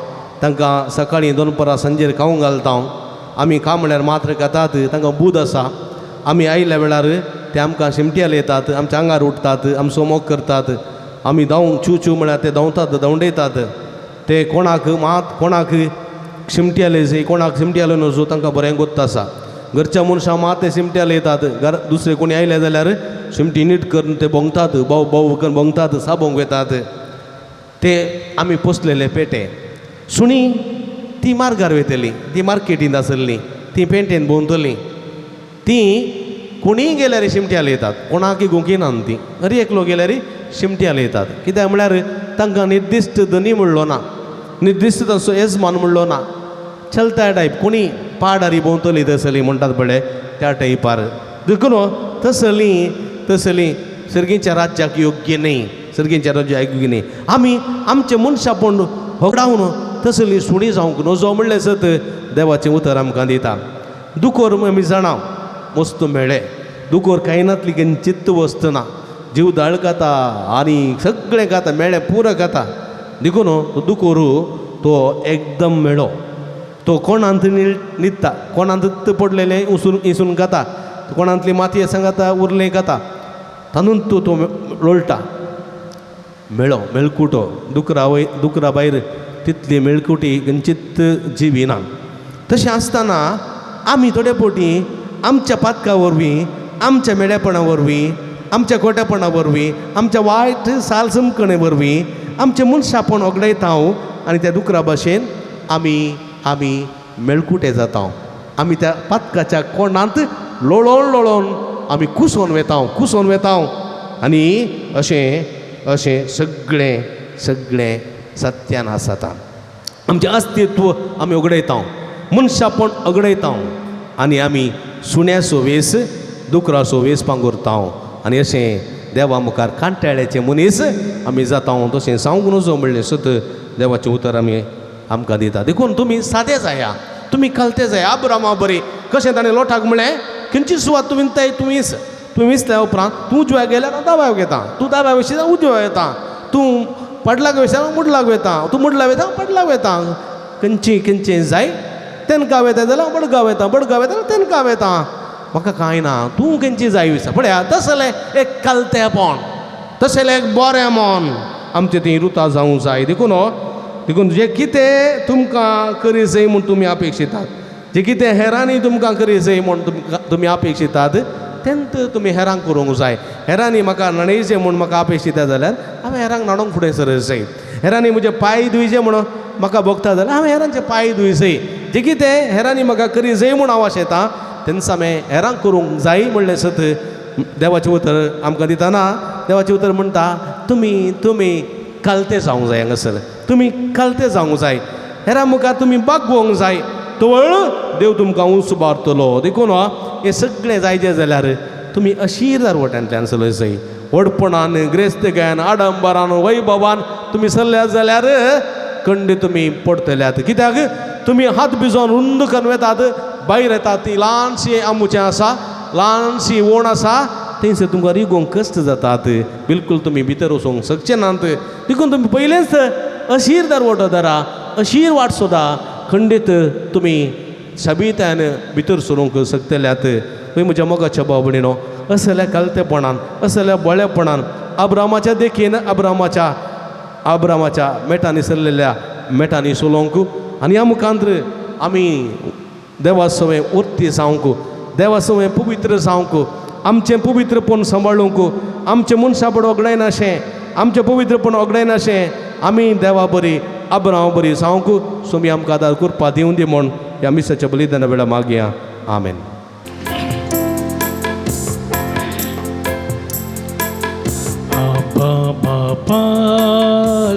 Speaker 3: तांकां सकाळीं दोनपरां सांजेर खावंक घालता. आमी खा म्हळ्यार मात्र खातात. तांकां बूद आसा. आमी आयिल्ल्या वेळार ते आमकां शिमट्याल येतात, आमच्या आंगार उठतात, आमचो मोग करतात. आमी धांवूंक चू चू म्हळ्यार ते धांवतात, धांवडयतात. ते कोणाक मात कोणाक शिमट्याले जाय, कोणाक शिमट्याले नजो, तांकां बरें गोत्त आसा. घरच्या मनशां मात ते शिमट्याले येतात. घर दुसरे कोणी आयले जाल्यार शिमटी नीट करून ते भोंगतात, भाव भाव करून भोंगतात, साबोंक वतात. ते आमी पोसलेले पेटे. सुणी ती मार्गार वयतली, ती मार्केटींत आसली, ती पेंटेन भोंवतली. ती कोणीय गेल्यार शिमट्याल येतात, कोणाकय गुंकिनान ती. हर एकलो गेल्यार शिमट्याल येतात. कित्याक म्हळ्यार तांकां निर्दिश्ट धनी म्हणलो ना, निर्दिश्ट तांचो येजमान म्हणलो ना. चलता टायप कोणी पाडारी भोंवतली तसली म्हणटात पळय त्या टायपार. देखून तसली तसली सर्गीच्या राज्याक योग्य न्हय, सर्गीच्या राज्याक योग्य न्हय. आमी आमचें मनशापण होगडावन तसली सुणी जावंक नजो म्हणलें सत देवाचें उतर आमकां दिता. दुकोर आमी जाणा मस्त मेळ्ळें. दुकोर कांय नातली किंचित वस्त ना, जीव दाळ खाता आनी सगळें खाता, मेळ्ळें पुरो खाता. देखून तो दुकोर तो एकदम मेळ्ळो. तो कोणांत न्हिदता, कोणांत पडलेलें उसून इसून खाता, कोणांतली माती सांगाता उरलें खाता, तातूंत तो लोळटा. मेळो मेळकुटो दुकरा वय दुकरा भायर तितली मेळकुटी किंचित जिवी ना. तशें आसतना आमी थोडे फावटी आमच्या पातका वरवीं, आमच्या मेळेपणा वरवीं, आमच्या खोटेपणा वरवीं, आमच्या वायट साल समकणे वरवीं आमचें मनशापण ओगडायता आनी त्या दुकरा भाशेन आमी आमी मेळकुटे जाता. आमी त्या पातकाच्या कोणांत लोळोन लोळोन आमी कुसोन वेता, कुसोन वेता. आनी अशें अशें सगळें सगळें सत्यानाश जाता. आमचें अस्तित्व आमी उगडयता, मनशापण अगडयता आनी आमी सुण्याचो वेस दुकराचो वेस पांगुरता. आनी अशें देवा मुखार कांटाळ्याचे मनीस आमी जाता. तशें जावंक नजो म्हणलें सत देवाचें उतर आमी आमकां दिता. देखून तुमी सादे जाया, तुमी कलते जाय. आब्रामा बरी कशें ताणें लोटाक म्हणलें, खंयची सुवात तूं विंताय तूं वीस, तूं विसल्या उपरांत तूं उजव्या गेल्यार हांव दाव्या घेता, तूं दाव्या वयशी हांव उजव्या येता, तूं पडलाक वयता हांव मुडलाक वयता, तूं मुडला वयता हांव पडलाक वयता. खंयची खंयचें जाय तेनका वयता जाल्यार हांव बडगांव वयता, बडगांव वयता जाल्यार तेनका वयता, म्हाका कांय ना, तूं खंयची जाय विसा. पळया तसलें एक कलतेपण, तसलें एक बरें मन आमचें ती रुता जावंक जाय. देखून देखून जें कितें तुमकां करी जाय म्हूण तुमी अपेक्षितात, जें कितें हेरांनी तुमकां करी जाय म्हूण तुमकां तुमी अपेक्षितात, तेन्ना तुमी हेरांक करूंक जाय. हेरांनी म्हाका न्हाणयचें म्हूण म्हाका अपेक्षिता जाल्यार हांवें हेरांक न्हाणोवंक फुडें सर जाय. हेरांनी म्हजे पांय धुयचे म्हणून म्हाका भोगता जाल्यार हांवें हेरांचे पांय धुय जाय. जें कितें हेरांनी म्हाका करी जाय म्हूण हांव आशेतां तेन्ना हांवें हेरांक करूंक जाय म्हणलें सत देवाचें उतर आमकां दितना देवाचें उतर म्हणटा तुमी तुमी कलते जावंक जाय. हांगासर तुमी कलते जावंक जाय, हेरां मुखार तुमी बागोवंक जाय, तवळ देव तुमकां उंच उबारतलो. देखून हें सगळें जायचें जाल्यार तुमी अशीर दारवट्यांतल्यान चलय जाय. व्हडपणान, ग्रेस्तकायेन, आडंबरान, वैभवान तुमी सरल्यात जाल्यार कंडे तुमी पडटल्यात. कित्याक तुमी हात भिजोवन रुंद करून वेतात, भायर येतात ती ल्हानशी आंबूचें आसा, ल्हानशी ओण आसा, थंयसर तुमकां रिगोवंक कश्ट जातात, बिलकूल तुमी भितर वचूंक शकचे नात. देखून तुमी पयलेंच अशीर दरवटो धरा, अशीर वाट सोदा, खंडीत तुमी शबितान भितर सरूंक शकतल्यात. तुमी म्हज्या मोगाच्या भाव भयणीनो, असल्या कलतेपणान, असल्या बळेपणान अब्रामाच्या देखीन अब्रामाच्या अब्रामाच्या मेटांनी सरलेल्या मेटांनी चलोवंक आनी ह्या मुखांत आमी देवा सवें उर्ती जावंक, देवा सवें पवित्र जावंक, आमचें पवित्रपण सांबाळूंक, आमचें मनशापण ओगडायनाशें, आमचें पवित्रपण ओगडायनाशें आमी देवा बरी अब्रामा बरी जावंक सोमी आमकां आदार करपा दिवं दी म्हूण ह्या मिसाच्या बलिदाना वेळार मागया. आमेन.
Speaker 2: आबा बापा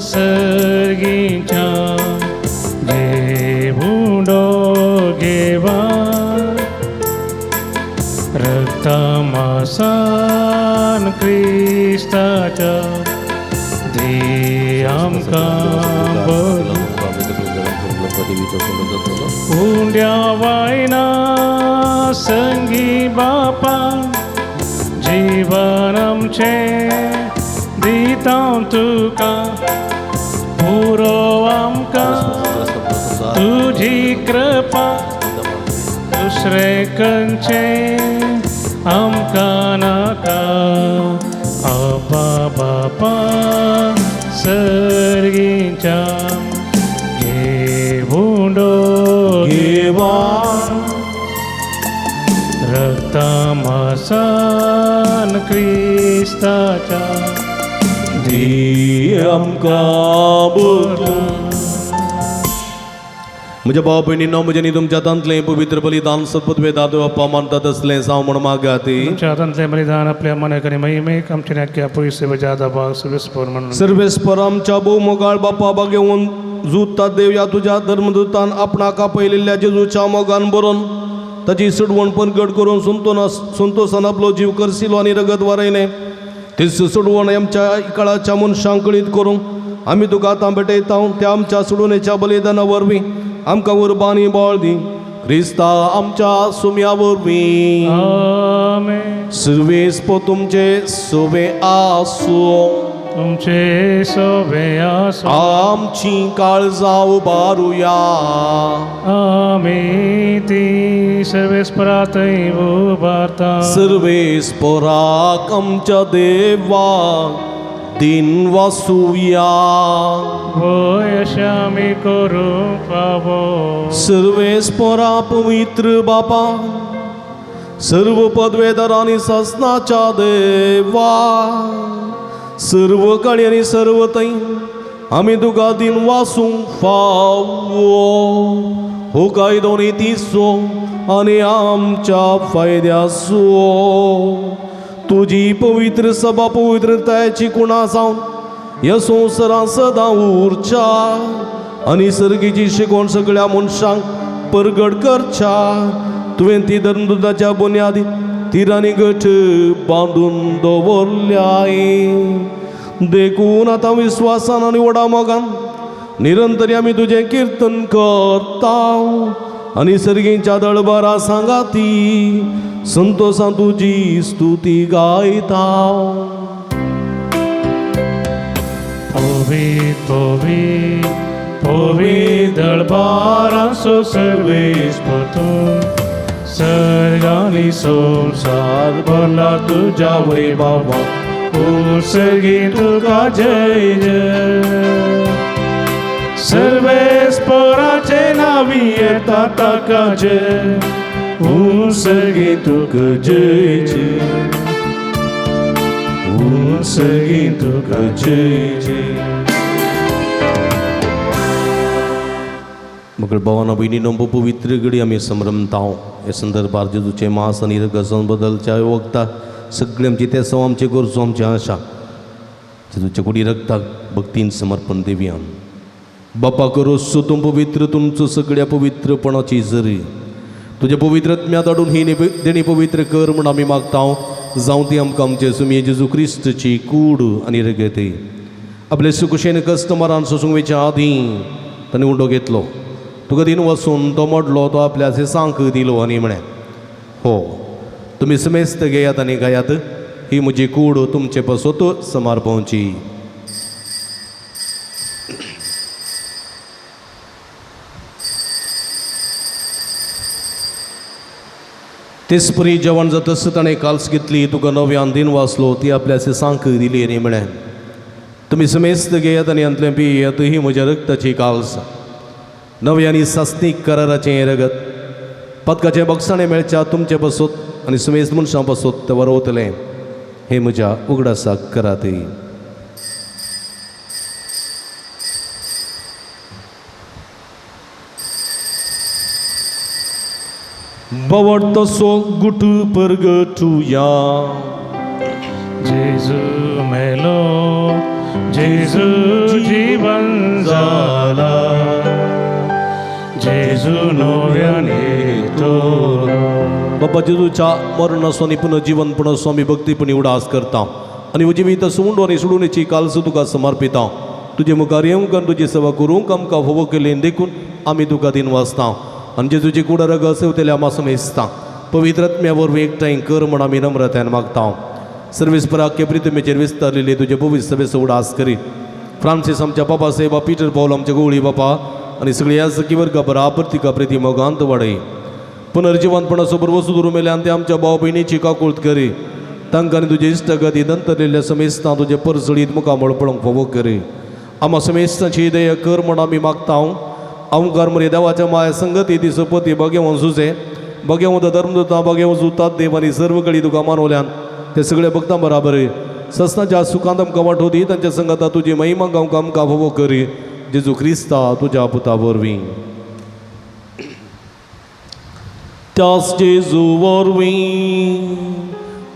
Speaker 2: सर्गीच्या घेवडो घेवा रक्तमासान क्रिस्ताच्या दी आमकां बरो.
Speaker 3: पदवीचो फुलो जातलो.
Speaker 2: उंड्या वायना संगी बापा जीवन आमचें दिता तुका पुरो आमकां तुजी कृपा दुसरें खंयचें आमकां नाका आपा बापा सर्गीच्या घेवंडो
Speaker 4: घेवा
Speaker 2: रक्तामासान क्रिस्ताच्या
Speaker 4: दी आमकां बदलून. म्हज्या भाव भयणींनो, म्हज्या न्ही तुमच्या हातांतलें पवित्र बलिदान सत्पदवे दादो बाप्पा मानतात तसलें जावं म्हूण मागाती.
Speaker 2: तुमच्या हातांतलें बलिदान आपल्या मनाक आनी महिमेक आमच्या नाक्या पयशे जादा भाग सर्वेस्पर म्हणून.
Speaker 4: सर्वेस्पर आमच्या भोवमोगाळ बाप्पा बागेवन जुता देव ह्या तुज्या धर्मदूतान आपणाक आपयलेल्या जेजूच्या मोगान बरोवन ताची सुडवण परगट करून संतोसान आपलो जीव करसिलो आनी रगत वारयलें तीच सुडवण आमच्या काळाच्या मनशांक कळीत करूंक आमी तुका आतां भेटयता. त्या आमच्या सुडवणेच्या बलिदाना वरवीं आमकां उर्बा आनी बळ दी, क्रिस्ता आमच्या सुम्या वरवीं.
Speaker 2: आमेन.
Speaker 4: सर्वेस्पर तुमचे सोबे आसूं.
Speaker 2: तुमचे सोबे आसूं.
Speaker 4: आमची काळजां उबारुया.
Speaker 2: आमी ती सर्वेस्परातय उबारता.
Speaker 4: सर्वेस्पराक आमच्या देवाक दिन वासुया.
Speaker 2: वय अशें आमी करूंक फावो.
Speaker 4: सर्वेस्परा पवित्र बापा, सर्व पदवेदार आनी सासनाच्या देवा, सर्व काळी आनी सर्व थंय आमी तुका दिन वासूंक फावो. हो कायदो नितीचो आनी आमच्या फायद्याचो. तुजी पवित्र सभा पवित्रतायेची कुणा जावन ह्या संवसारांत सदां उरच्या आनी सर्गीची शिकवण सगळ्या मनशांक परगट करच्या. तुवें ती धर्मदुताच्या बुन्यादी तिरांनी गट बांदून दवरल्याय. देखून आतां विस्वासान आनी व्हडा मोगान निरंतर आमी तुजें किर्तन करता आनी सर्गीच्या दळबरा सांगाती संतोसान तुजी स्तुती गायता.
Speaker 2: पवित्र पवित्र पवित्र दळबारांचो सर्वेस्पर तूं, सर्गांनी संवसार भरला तुज्या वैभवा. सर्गी तुका जय जय. सर्वेस्पराचे नावी येता ताका जय. सर्गी तुका जय जय. सर्गी तुका जय जय.
Speaker 4: मगळ भावानो भयणीनो, पवित्र घडी आमी संभ्रमता. हे संदर्भार जेजूचे मास आनी रगत बदलच्या वखता सगळी आमची तेसांव, आमचे गरजो, आमची आशा जेजूच्या कुडी रक्ताक भक्तीन समर्पण दिवया. बापा करोस तूं पवित्र तुमचो सगळ्या पवित्रपणाची जरी तुज्या पवित्र आत्म्या धाडून ही देणी पवित्र कर म्हूण आमी मागता. जावं ती आमकां आमचे सुमये जेजू क्रिस्तची कूड आनी रगत. आपले सुकुशेन कस्टमरान सोसूंक वयच्या आदीं ताणें उंडो घेतलो, तुका दिन वसून तो मोडलो, तो आपल्या सांक दिलो आनी म्हळें, हो तुमी समेस्त घेयात आनी गायात, ही म्हजी कूड तुमचे पासत समार्पवची. तेचपरी जेवण जातस ताणें काल्स घेतली, तुका नव्यान दिन वाचलो, ती आपल्या सांक दिली आनी म्हळें, तुमी समेस्त घेयात आनी हांतलें पियेयात, ही म्हज्या रक्ताची काल्स, नव्या आनी सासणीक कराराचें रगत, पदकाचें बक्षाणें मेळच्या तुमचे पासत आनी समेस्त मनशां पासत तें वरवतलें. हें म्हज्या उगडासाक करात. बवड तसो गुट परगटुया.
Speaker 2: जेजू मेलो, जेजू जीवन जाला, जेजू नव्यान येतलो.
Speaker 4: बाबा जेजूच्या मरणाचो आनी पुनर्जीवनपणाचो आमी भक्तीपणी उडास करता आनी जिवीत उंडो आनी सोडूनेची कालस तुका समर्पिता. तुजे मुखार येवंक आनी तुजी सेवा करूंक आमकां फावो केली देखून आमी तुका दिन वाचता आनी जेजूची कुडा रगत सेवतल्या आमा समेस्ता पवित्र आत्म्या वरवीं एकठांय कर म्हूण आमी नम्रतायेन मागता. सर्वीस पराख्य प्रितमेचेर विस्तारलेली तुजे पवित्र सभेचो उडास करी. फ्रांसीस आमच्या बाबा साहेबा, पीटर पावल आमच्या गवळी बापा आनी सगळ्या सखी वर्गा बराबर तिका प्रिती मोगांत वाडय. पुनर्जिवंतपणासोबर वसू मेल्यान ते आमच्या भाव भयणीची काकूळत करी. तांकां आनी तुजे इश्टागती दंतरलेल्या समेस्तां तुजे परजळीत मुखामळ पळोवंक फावो करी. आमा समेस्तांची दया कर म्हूण आमी मागता. अवकार मरे देवाच्या माया संगती ती सोपती बगेवन सुजे बगेवंत धर्मदूतां बगेवन जुतात देव आनी सर्व कडी तुका मानवल्यान ते सगळे भक्तां बराबर ससनाच्या सुखांत आमकां वांटो दी. तांच्या संगता तुजी महिमा गावंक आमकां फावो करी. जेजू क्रिस्ता तुज्या पुता वरवीं. त्यास जेजू वरवीं,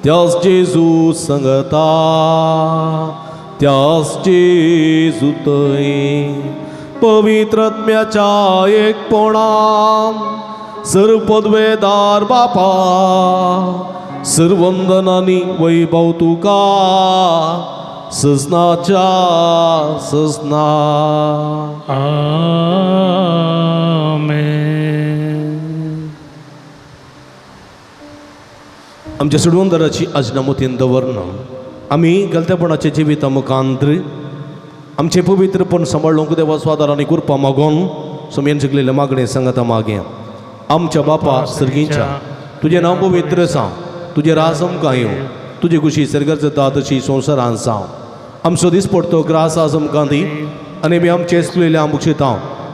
Speaker 4: त्यास जेजू संगता, त्यास जेजू थंय पवित्र आत्म्याच्या एकपणान सर्व पदवेदार बापा सर्वंदनानी वैभव तुका सजनाच्या सजना.
Speaker 2: आमेन.
Speaker 4: आमच्या सुडवंदराची आजना मोतीन दवरना आमी गलतेपणाच्या जिविता मुखांतर आमचें पवित्रपण सांबाळूंक देवा स्वादार आनी कृपा मागोन सोमयेन शिकलेले मागणें सांगाता मागया. आमच्या बापा सर्गींच्या तुजें नांव पवित्र जावं, तुजें राज आमकां येवं, तुजे खुशी सर्गार जाता तशी संवसारान जावं. आमचो दिसपडतो ग्रास आज आमकां दी आनी आमी आमचे चुकलेले आम बक्षिता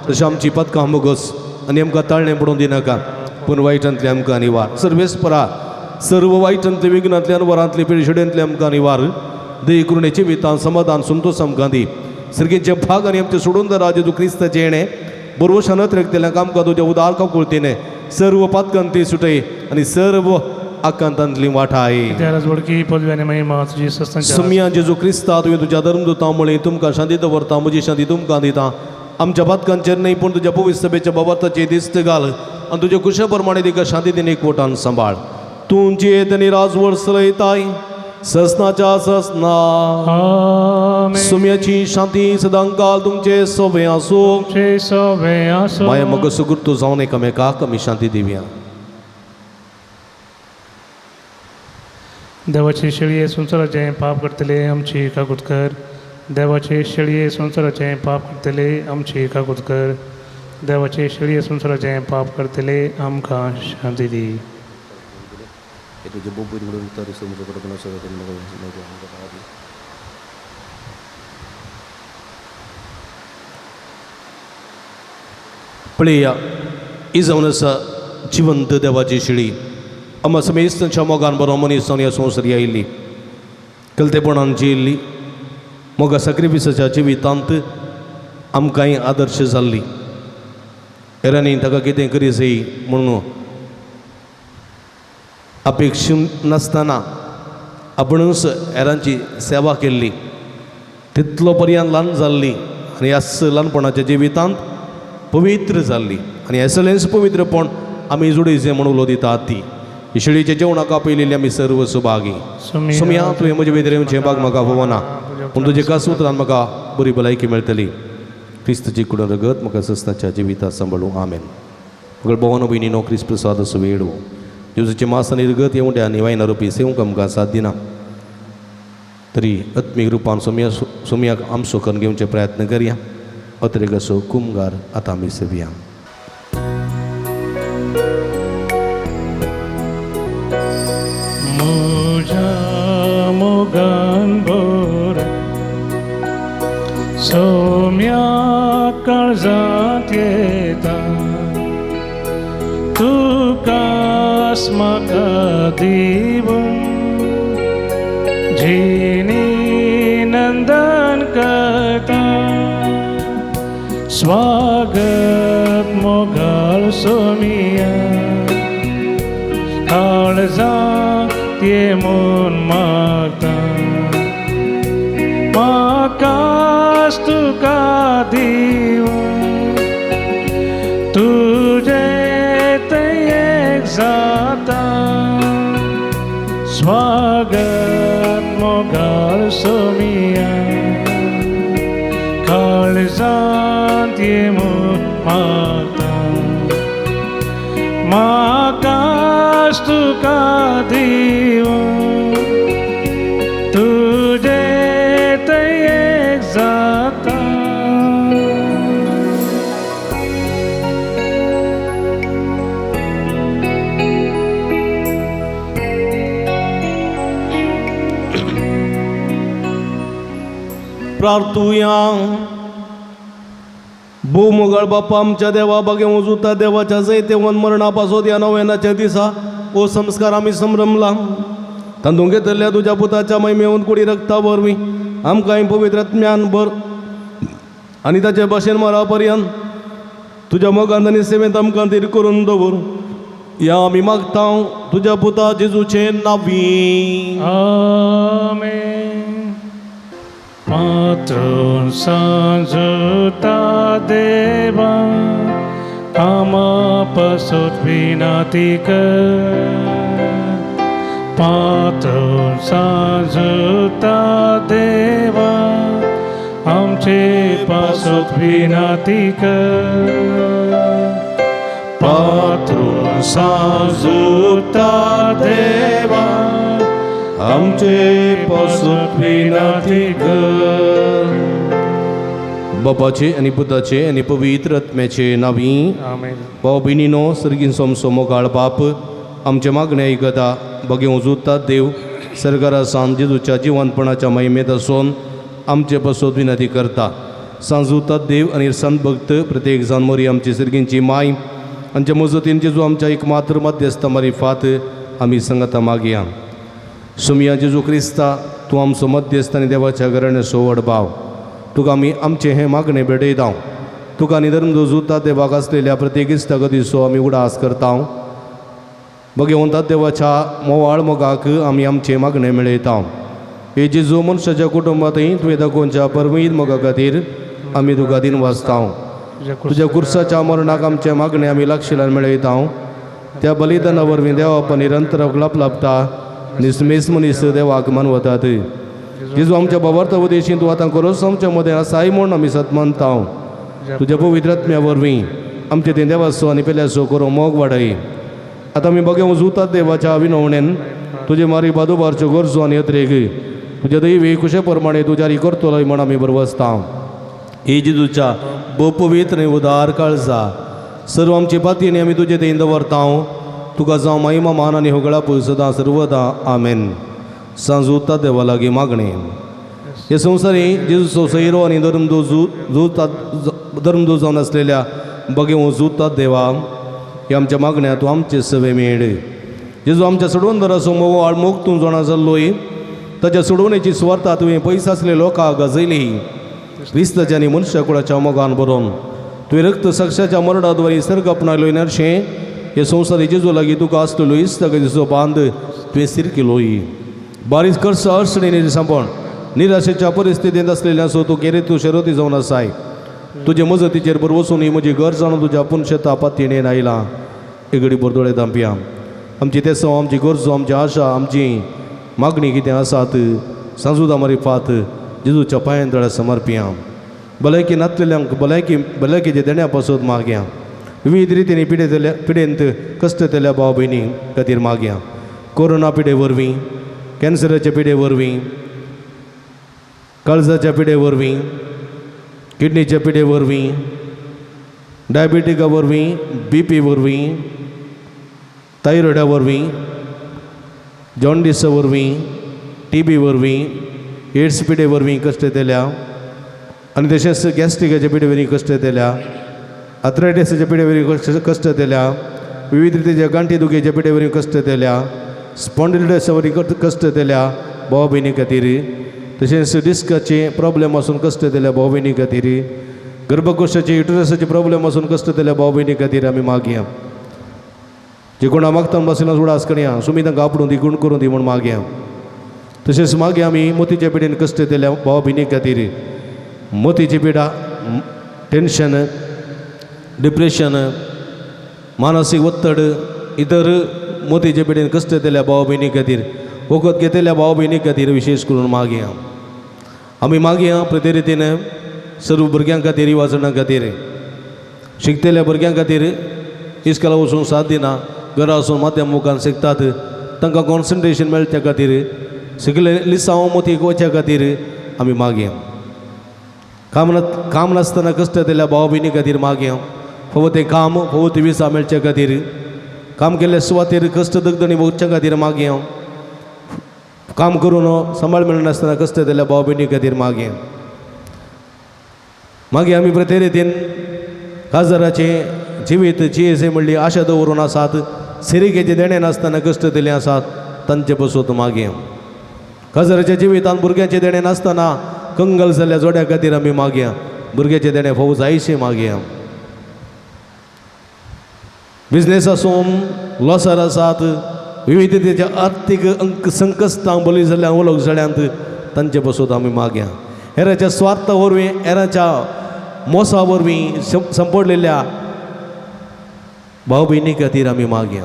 Speaker 4: तशें आमची पदकां मोगस आनी आमकां ताळणें पडून दिनाका पूण वायटांतलें आमकां निवार. सर्वेस्परा सर्व वायटांतले विघ्नांतल्यान वरांतले पिळशेडेंतले आमकां निवार. दे करुणेचे वितान समाधान संतोष आमकां दी. सर्गींचे भाग आनी आमचे सोडून दरा जेजू क्रिस्ताचें येणें बरोवशान रेखतल्यांक आमकां तुज्या उदार काकुळतीने सर्व पातकांती सुटय आनी सर्व आकांतांतली वाठाय.
Speaker 2: वडकी पदवी आनी महिमा तुजी सस्तांच्या.
Speaker 4: समिया जेजू क्रिस्ता तुवें तुज्या धर्मदूतां मुळे तुमकां शांती दवरता, म्हजी शांती तुमकां दिता. आमच्या पातकांचेर न्हय पूण तुज्या पवित्र सभेच्या बाबार्थाचे दिस्त घाल आनी तुज्या कुशा प्रमाणे तिका शांती दिनी एकवटान सांबाळ. तूं जियेत आनी राजवट चलयताय ससनाच्या ससना.
Speaker 2: आमेन.
Speaker 4: सुम्याची शांती सदांकाल तुमचे सोबे आसूं.
Speaker 2: तुमचे सोबे आसूं.
Speaker 4: माया मग सुगुर्तू जावन एकामेकाक आमी शांती दिवया.
Speaker 2: देवाचे शेळये संवसाराचें पाप करतले आमची काकूत कर. देवाचे शेळये संवसाराचें पाप करतले आमची काकूत कर. देवाचे शेळये संवसाराचें पाप करतले आमकां शांती दी.
Speaker 4: पळया ही जावन आसा जिवंत देवाची शेळी. आमा समेस्तांच्या मोगान बरो मनीस जावन ह्या संवसार आयिल्ली कलतेपणान जियेल्ली मोगा साक्रिफिसाच्या जिवितांत आमकांय आदर्श जाल्ली. हेरांनी ताका कितें करी जाय म्हणून अपेक्षून नासतना आपणूच हेरांची सेवा केल्ली. तितलो पर्यंत ल्हान जाल्ली आनी ह्याच ल्हानपणाच्या जिवितांत पवित्र जाल्ली आनी हें पवित्रपण आमी जोडयचें म्हूण उलो दिता ती शेळीच्या जेवणाक आपयलेली आमी सर्व सुभागी. सोमया तुवें म्हजे भितर येवचें भाग म्हाका फावना पूण तुजे खास उतरान म्हाका बरी भलायकी मेळटली. क्रिस्तची कुडून रगत म्हाका सस्नाच्या जिविता सांबाळूं. आमेन. मगळ भोवन भयणीनो क्रिस्त प्रसाद असो वेळ जेजूचें मास आनी रगत येवंड्या आनी वायना रुपी सेवंक आमकां साथ दिना तरी आत्मीक रुपान सोमया सोमयाक आमसो करून घेवचे प्रयत्न करया. अत्रेक असो कुमगार आतां आमी सेवया.
Speaker 2: म्हज्या मोगान भर सोम्या काळजांत येता तुकास म्हाका दिवन जिणी नंदन करता. स्वागत मोगाळ सोमिया काळजांत ये म्हूण मागता. म्हाकास तुका दिवन तुजें तें एक जाता. स्वागत मोगाळ सोमिया.
Speaker 4: प्रार्थुया. भोव मोगाळ बापा आमच्या देवा बागे उजुता देवाच्या जैतेवन मरणा पासत ह्या नव्यानाच्या दिसा हो संस्कार आमी संभ्रमला. तांदून घेतल्या तुज्या पुताच्या महिमेवन कुडी रक्ता वरवीं आमकां पवित्र ज्ञान भर आनी ताचे भाशेन मरा पर्यंत तुज्या मोगान आनी सेवेंत आमकां धीर करून दवर. ह्या आमी मागता तुज्या पुता जेजूचे नांवी.
Speaker 2: आमेन. पात्रून सांजुता देवा आमा पासत विनंती कर. पात्रून सांजुता देवा आमचे पासत विनंती कर. पात्रून सांजुता देवा
Speaker 4: आमचे पासत विनंती कर. बापाचे आनी पुताचे आनी पवित्र आत्म्याचे नांवी.
Speaker 2: आमेन.
Speaker 4: भाव भयणीनो, सर्गीन सोमसो मोगाळ बाप आमचे मागणे आयकता. बगे उजुतात देव सरकारा सावन जेजूच्या जिवनपणाच्या महिमेत आसून आमचे पासत विनंती करता. सांजुतात देव आनी संत भक्त प्रत्येक जाण मोरी आमची सर्गींची माय आमच्या मजतीन जेजू आमच्या एक मात्र मध्यस्थ मारिफात आमी संगता मागया. सुमिया जेजू क्रिस्ता, तूं आमचो मध्यस्थ आनी देवाच्या घराण्याचो व्हड भाव. तुका आमी आमचें हें मागणें भेटयता. तुका आनी धर्म जुता देवाक आसलेल्या प्रत्येक इश्टागतीचो आमी उडास करता. भगवंता देवाच्या मोवाळ मोगाक आमी आमचें मागणें मेळयता. हे जेजू मनशाच्या कुटुंबांतय तुवें दाखोवच्या परमीत मोगा खातीर आमी तुका दिन वाचता. तुज्या कुर्साच्या मरणाक आमचें मागणें आमी लागशिल्ल्यान मेळयता. त्या बलिदाना वरवीं देवा निरंतर लाभ लाभता निसमेस मनीस देवाक मानवतात. जेजू आमच्या बाबार्थ उदेशीं तूं आतां खरोच आमच्या मदें आसाय म्हूण आमी सत मानता. तुज्या पवित्र आत्म्या वरवीं आमचे तें देवाचो आनी पेल्याचो करो मोग वाडय. आतां आमी बगे उजुतात देवाच्या विनवणेन तुजे मारी बादोबारच्यो गरजो आनी अत्रेग तुज्या दैवी कुशे प्रमाणे तूं जारी करतलोय म्हण आमी बरवसता. हे जेजूच्या भोव पवित्र आनी उदार काळजा सर्व आमची पातयेनी आमी तुजे थंय दवरता. तुका जावं महिमा मान आनी होगळाप सदां सर्वदा. आमेन. सांजुता देवा लागीं मागणें. हे संवसारी जेजूचो सैरो आनी धर्मदूत धर्मदूत जावन आसलेल्या बगे जुतात देवा ह्या आमच्या मागण्या तूं आमचे सवे मेळ. जेजू आमच्या सोडवणदाराचो मोवाळ मोग तूं जाणा जाल्लोय. ताच्या सोडवणेची सुवार्ता तुवें पयस आसले लोकांक गाजयली. क्रिस्ताच्या आनी मनशा कुळाच्या मोगान बरोवन तुवें रक्त साक्षाच्या मरणाद्वारी सर्ग आपणायलो नरशें हे संवसारी जेजू लागीं तुका आसलेलो इश्टागतीचो बांद तुवें स्थीर केलोय. बारीक कर्स अडचणींनी सांपण निराशेच्या परिस्थितींत आसलेल्या सो तूं केरे तूं शरती जावन आसाय. तुजे मजतीचेर बरो वचून ही म्हजी घर जाणून तुज्या आपूण शेता पातयेन आयलां. एगडी बोरदोळे दांपया आमची तेसो आमची गरजो आमची आशा आमची मागणी कितें आसात सांजुदा मारिफात जेजूच्या पांयान तळ्या समर्पिया. भलायकी नातलेल्यांक भलायकी भलायकेचे देण्या पासत मागया. विविध रितींनी पिडेतल्या पिडेंत कश्ट येतल्या भाव भयणी खातीर मागया. कोरोना पिडे वरवीं, कॅन्सराच्या पिडे वरवीं, काळजाच्या पिडे वरवीं, किडनीच्या पिडे वरवीं, डायबिटिका वरवीं, बीपी वरवीं, थायरॉयडा वरवीं, जॉन्डिसा वरवीं, टीबी वरवीं, एड्स पिडे वरवीं कश्ट येतल्या आनी तशेंच गॅस्ट्रिकाच्या पिडे वरवीं कश्ट येतल्या, आर्थरायटिसाच्या पिडे वरवीं कश्ट कश्ट येतल्या, विविध रितीच्या गांठी दुखीच्या पिडे वरवीं कश्ट येतल्या, स्पॉन्डिलायटिसा वरवीं कश्ट येतल्या भाव भयणी खातीर, तशेंच डिस्काचे प्रॉब्लेम आसून कश्ट येतल्या भाव भयणी खातीर, गर्भकोशाचे युटरसाचे प्रॉब्लेम आसून कश्ट येतल्या भाव भयणी खातीर आमी मागया. जे कोणा मागता बसना उडास करया सुमी तांकां आपडून दी गुण करून दी म्हूण मागया. तशेंच मागीर आमी मोतीच्या पिडेन कश्ट येतल्या भाव भयणी खातीर. मोतीची पिडा, टेन्शन, डिप्रेशन, मानसीक ಒತ್ತಡ इतर मोतीचे पिडेन कश्ट येतल्या भाव भयणी खातीर, वखद घेतल्या भाव भयणी खातीर विशेश करून मागया. आमी मागया प्रति रितीन सर्व भुरग्यां खातीर, युवाजणां खातीर, शिकतल्या भुरग्यां खातीर. इस्कोला वचूंक साथ दिना, घरा वचून माध्यम मुखान शिकतात तांकां कॉन्सन्ट्रेशन मेळच्या खातीर, सगळे लिसांव मोतीक वचच्या खातीर आमी मागया. काम नासतना कश्ट येतल्या भाव भयणी खातीर मागया. फावो तें काम, फावो ती विसा मेळच्या खातीर, काम केल्ल्या सुवातेर कश्ट दगदणी भोगच्या खातीर मागया. काम करून सांबाळ मेळनासतना कश्ट येतल्या भाव भयणी खातीर मागया.
Speaker 3: मागीर आमी प्रत्येक रितीन काजराचें जिवीत जियेसे म्हणली आशा दवरून आसात, सिरिकेचें देणें नासतना कश्ट दिले आसात तांचे पसून मागया. काजराच्या जिवितांत भुरग्यांचें देणें नासतना कंगल जाल्ल्या जोड्या खातीर आमी मागया, भुरग्याचें देणें फावो जायशें मागया. बिजनेस आसून लॉसार आसात, विविधतेच्या आर्थीक अंक संकश्टांक बळी जाल्ल्या वळख जाल्यांत तांचे पसून आमी मागया. हेराच्या स्वार्था वरवीं, हेराच्या मोसा वरवीं संपडलेल्या भाव भयणी खातीर आमी मागया.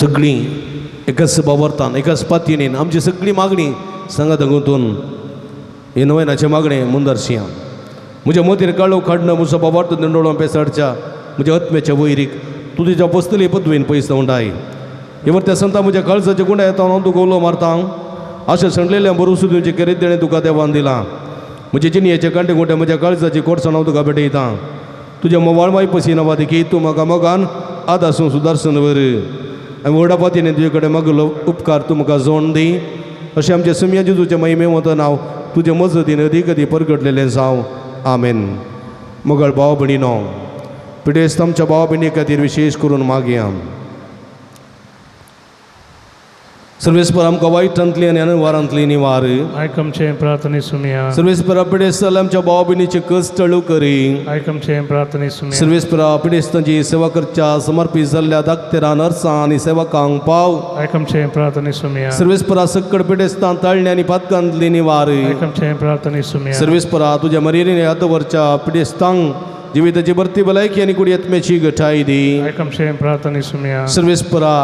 Speaker 3: सगळीं एकाच बावरतान एकाच पातयेन आमची सगळी मागणी सांगात गुंतून हे नवेनाचें मागणें मुंदरशिया. म्हज्या मतीर काळो काडणं म्हजो बाबार्थ दंडोळो पेसाडच्या म्हज्या आत्म्याच्या वैरीक तूं तुज्या बसतली पदवीन पयस उंडाय. हे वरत्या संता म्हज्या काळजाच्या गुंडा येता हांव तुका उलो मारता. अशें सांडलेलें भरोसो दिवचें केरीत देणें तुका देवान दिलां. म्हजे जिणयेचे कांटे गोंटे म्हज्या काळजाची कोडसाण हांव तुका भेटयता. तुज्या मोवाळ माय पसी नवा देखी तूं म्हाका मोगान आदासून सुदारसून वर. आनी व्हडा पातीने तुजे कडेन मागलो उपकार तूं म्हाका जोण दी. अशें आमच्या सुमया जेजूचें महिमे वता नांव तुजे मजतीन अदीक अदी परगटलेलें जावं. आमेन. मोगाळ भाव भयणीनो, पिडेस्त आमच्या भाव भयणी खातीर विशेश करून मागया. सर्वेस्पर आमकां वायटांतली आनी अनवारांतली निवार.
Speaker 2: आयक आमचें प्रार्थने सुमया.
Speaker 3: सर्वेस्परा पिडेस्त आमच्या भाव भयणीचे कश्ट हळू करी.
Speaker 2: आयक आमचें प्रार्थने सुमया.
Speaker 3: सर्वेस्परा पिडेस्तांची सेवा करच्या समर्पीत जाल्ल्या दाक्तेरां, नर्सां आनी सेवकांक पाव.
Speaker 2: आयक आमचें प्रार्थने सुमया.
Speaker 3: सर्वेस्परा सक्कड पिडेस्तां ताळणे आनी पातकांतली निवार.
Speaker 2: आयक आमचें प्रार्थने सुमया.
Speaker 3: सर्वेस्परा तुज्या मरेरीने आदवरच्या पिडेस्तांक जिविताची भरती भलायकी आनी कुडी आत्म्याची गठाय दी.
Speaker 2: आयक आमचें प्रार्थने सुमया.
Speaker 3: सर्वेस्परा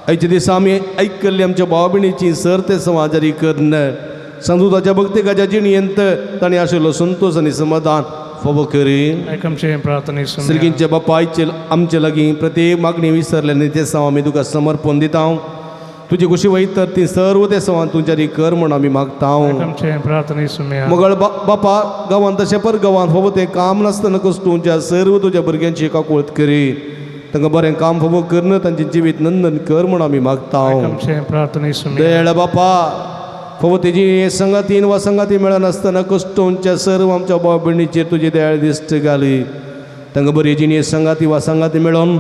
Speaker 3: आयच्या दिसा आमी आयकल्ली आमच्या भाव भयणीची सर ते समाजारी करून संतुताच्या भक्तिकाच्या जिणयेंत तांणी आशिल्लो संतोश आनी समाधान फावो करी.
Speaker 2: आयक आमचें प्रार्थने सुमया.
Speaker 3: सर्गींच्या बापा आयचे आमचे लागीं प्रत्येक मागणी विसरले आनी ते साव आमी तुका समर्पण दिता. तुजी खुशी वयत तर ती सर्व ते सवान तुमच्या कर म्हूण आमी मागता.
Speaker 2: आमचें प्रार्थने सुमया.
Speaker 3: मगळ बापा गांवांत तशें पर गांवांत फावो तें काम नासतना कश्टूंच्या सर्व तुज्या भुरग्यांची काकुळत करी. तांकां बरें काम फावो करून तांचें जिवीत नंदन कर म्हूण आमी मागता.
Speaker 2: आमचें प्रार्थने सुमया.
Speaker 3: दयाळ बापा फावो तेजी संगातीन वा संगाती मेळनासतना कश्टोंच्या सर्व आमच्या भाव भयणीचेर तुजी दयाळ दिश्ट घाली. तांकां बरी जिणी संगाती वा संगाती मेळोन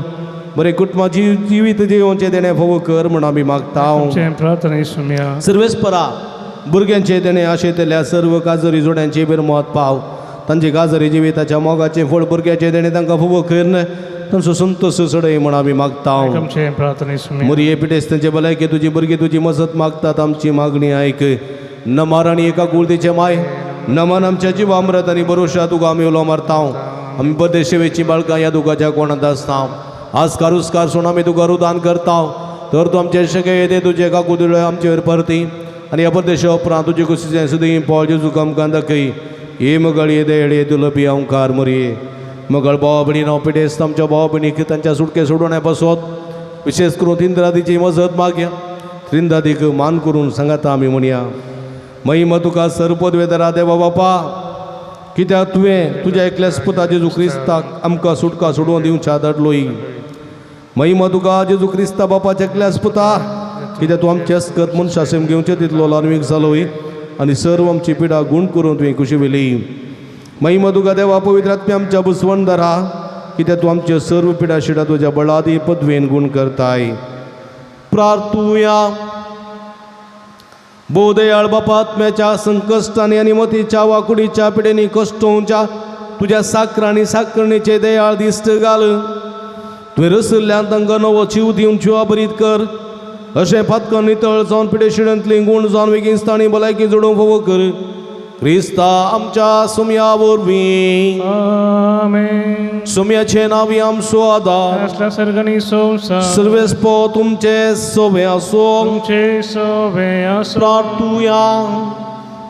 Speaker 3: बरें कुटुंबा जिवीत जिवोवचें देणें फावो कर म्हूण आमी मागता.
Speaker 2: आमचें प्रार्थने सुमया.
Speaker 3: सर्वेस्परा भुरग्यांचें देणें आशेतल्या सर्व काजरी जोड्यांचे बिरमत पाव. तांचे काजरी जिविताच्या मोगाचें फळ भुरग्याचें देणें तांकां फावो कर तांचो संतोश सडय म्हूण आमी मागता.
Speaker 2: आमचें प्रार्थने सुमया.
Speaker 3: मोरये पिटेस तांचे भलायके तुजी भुरगीं तुजी मजत मागतात. आमची मागणी आयक. नमार आनी एका कुळतीचे माय नमान आमच्या जिवामृत आनी भरोशा तुका आमी उलो मारता. आमी परदेशेवेची बाळकां ह्या दुखाच्या कोणांत आसता. आज कारुस्कार सोण आमी तुका रुदान करता. तर तूं आमचे शके येते तुजे काकुदिळे आमचेर परती आनी ह्या परदेशा उपरांत तुजे कुशीचें सुदीं पोळ जेजू आमकां दाखय. हे मगळ ये देळे दुलपी ओंकार मोरये मगळ भाव भयणी नांव पिडेस्त आमच्या भाव भयणीक तांच्या सुटके सोडोवण्या पासत विशेष करून त्रिंद्रादीची मजत मागया. त्रिंद्रादीक मान करून सांगाता आमी म्हणया. महिमा तुका सर्वपदवेदरा देवा बापा, कित्याक तुवें तुज्या एकल्याच पुता जेजू क्रिस्ताक आमकां सुटका सोडोवन दिवच्या धाडलोय. महिमा तुका जेजू क्रिस्ता बापाच्या एकल्याच पुता, कित्याक तूं आमचे अस्कत मनशा सेम घेवचे तितलो लानवीक जालोय आनी सर्व आमची पिडा गूण करून तुवें खुशी वेली. महिमा तुका देवा पवित्र आत्म्या आमच्या बुसवणदारा, कित्याक तूं आमच्यो सर्व पिडा शिडा तुज्या बळादी पदवेन गूण करताय. प्रार्थुया. बोदयाळ बापा आत्म्याच्या संकश्टांनी आनी मतीच्या वाकुडीच्या पिडेनी कश्टोवच्या तुज्या साकरांनी साकरणीचे दयाळ दिश्ट घाल. तुवें रसल्ल्यान तांकां नवो जीव दिवन जिवा बरीत कर. अशें पातकां नितळ जावन पिडे शिडेंतली गूण जावन वेगीन भलायकी जोडूंक फावो कर. क्रिस्ता आमच्या सुमया वरवीं.
Speaker 2: आमेन.
Speaker 3: सुमयाचें नांव आमचो आदार.
Speaker 2: आसला सर्गनी संवसार
Speaker 3: सर्वेस्पो तुमचे सोबे आसो.
Speaker 2: तुमचे सोबे आसो.
Speaker 3: प्रार्थुया.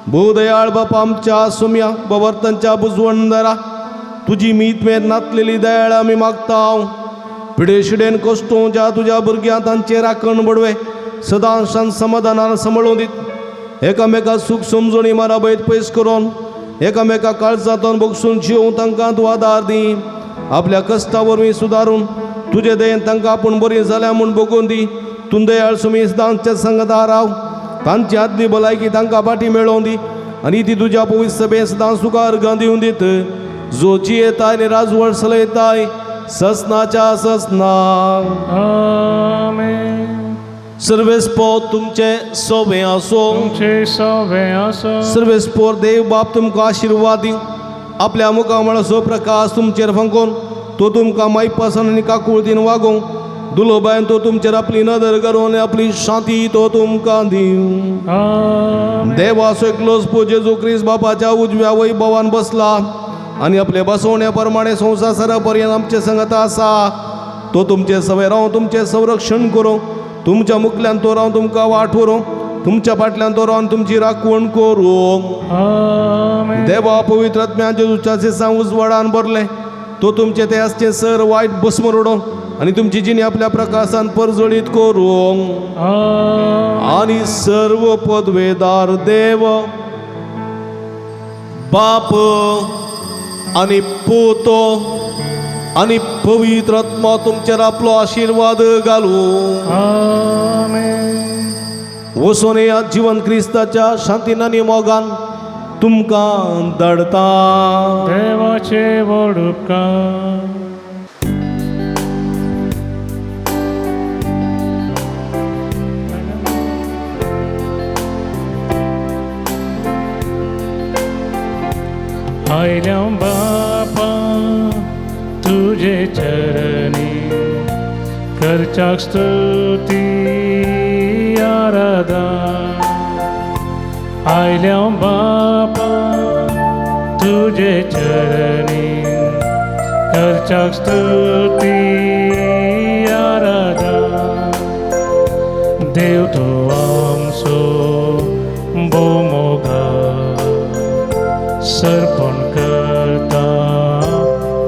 Speaker 3: भूदयाळ बापा आमच्या सुमया बवर्तांच्या बुजवणदारा तुजी मीत मेर नातलेली दयाळ आमी मागता. पिडे शिडेन कश्टोवच्या तुज्या भुरग्यां तांचे राखण बडवे सदां शांत समाधानान सांबाळून दीत. एकामेका सूख समजणी माराबयत पयस करून एकामेका काळजांतून बगसून जिवून तांकां तूं आदार दी. आपल्या कश्टा वरवीं सुदारून तुजे दयेन तांकां आपूण बरीं जाल्या म्हूण बगोवन दी.
Speaker 4: तूं दयाळ सुमी सदांच्या संगता राव तांची आदली भलायकी तांकां फाटी मेळोवन दी आनी ती तुज्या पवित्र सभेंत सदांच तुका अर्गां दिवन दीत जो जियेताय आनी राजवट चलयताय ससनाच्या ससना.
Speaker 2: आमेन.
Speaker 4: सर्वेस्पोर तुमचे सोबे आसो.
Speaker 2: तुमचे सोबे आसो.
Speaker 4: सर्वेस्पोर देव बाप तुमकां आशिर्वाद दिवं आपल्या मुखामळाचो प्रकाश तुमचेर फांकोवन तो तुमकां मायपासन आनी काकुळतीन वागोवं दुलोबायन तो तुमचेर आपली नदर करून आनी आपली शांती तो तुमकां दिवं.
Speaker 2: आमेन.
Speaker 4: देवाचो एकलोच पूत जेजू क्रिस्त बापाच्या उजव्या वैभवान बसला आनी आपले बसवण्या प्रमाणे संवसार सरा पर्यंत आमचे संगत आसा तो तुमचे सवय रावन तुमचें संरक्षण करूं तुमच्या मुखल्यान तो रावन तुमकां वाट व्हरूं तुमच्या फाटल्यान तो रावन तुमची राखवण करूं.
Speaker 2: आमेन.
Speaker 4: देवा पवित्र आत्म्यान जेजूच्या जेसां उजवाडान भरलें तो तुमचे ते आसचे सर वायट भस्म उडोवन आनी तुमची जिणी आपल्या प्रकाशान परजळीत करूं.
Speaker 2: आमेन.
Speaker 4: आनी सर्व पदवेदार देव बाप आनी पूत आनी पवित्र आत्मा तुमचेर आपलो आशिर्वाद घालूं.
Speaker 2: आमेन.
Speaker 4: वचून ह्या जिवन क्रिस्ताच्या शांतीन आनी मोगान तुमकां धाडता.
Speaker 2: देवाचे व्हड उपकार. आयल्या बापा तुजे चरणी करच्याक स्तुती आराधा. आयल्या बापा तुजे चरणी करच्याक स्तुती आराधा. देव तो आमचो भोव मोगा सर्पण करता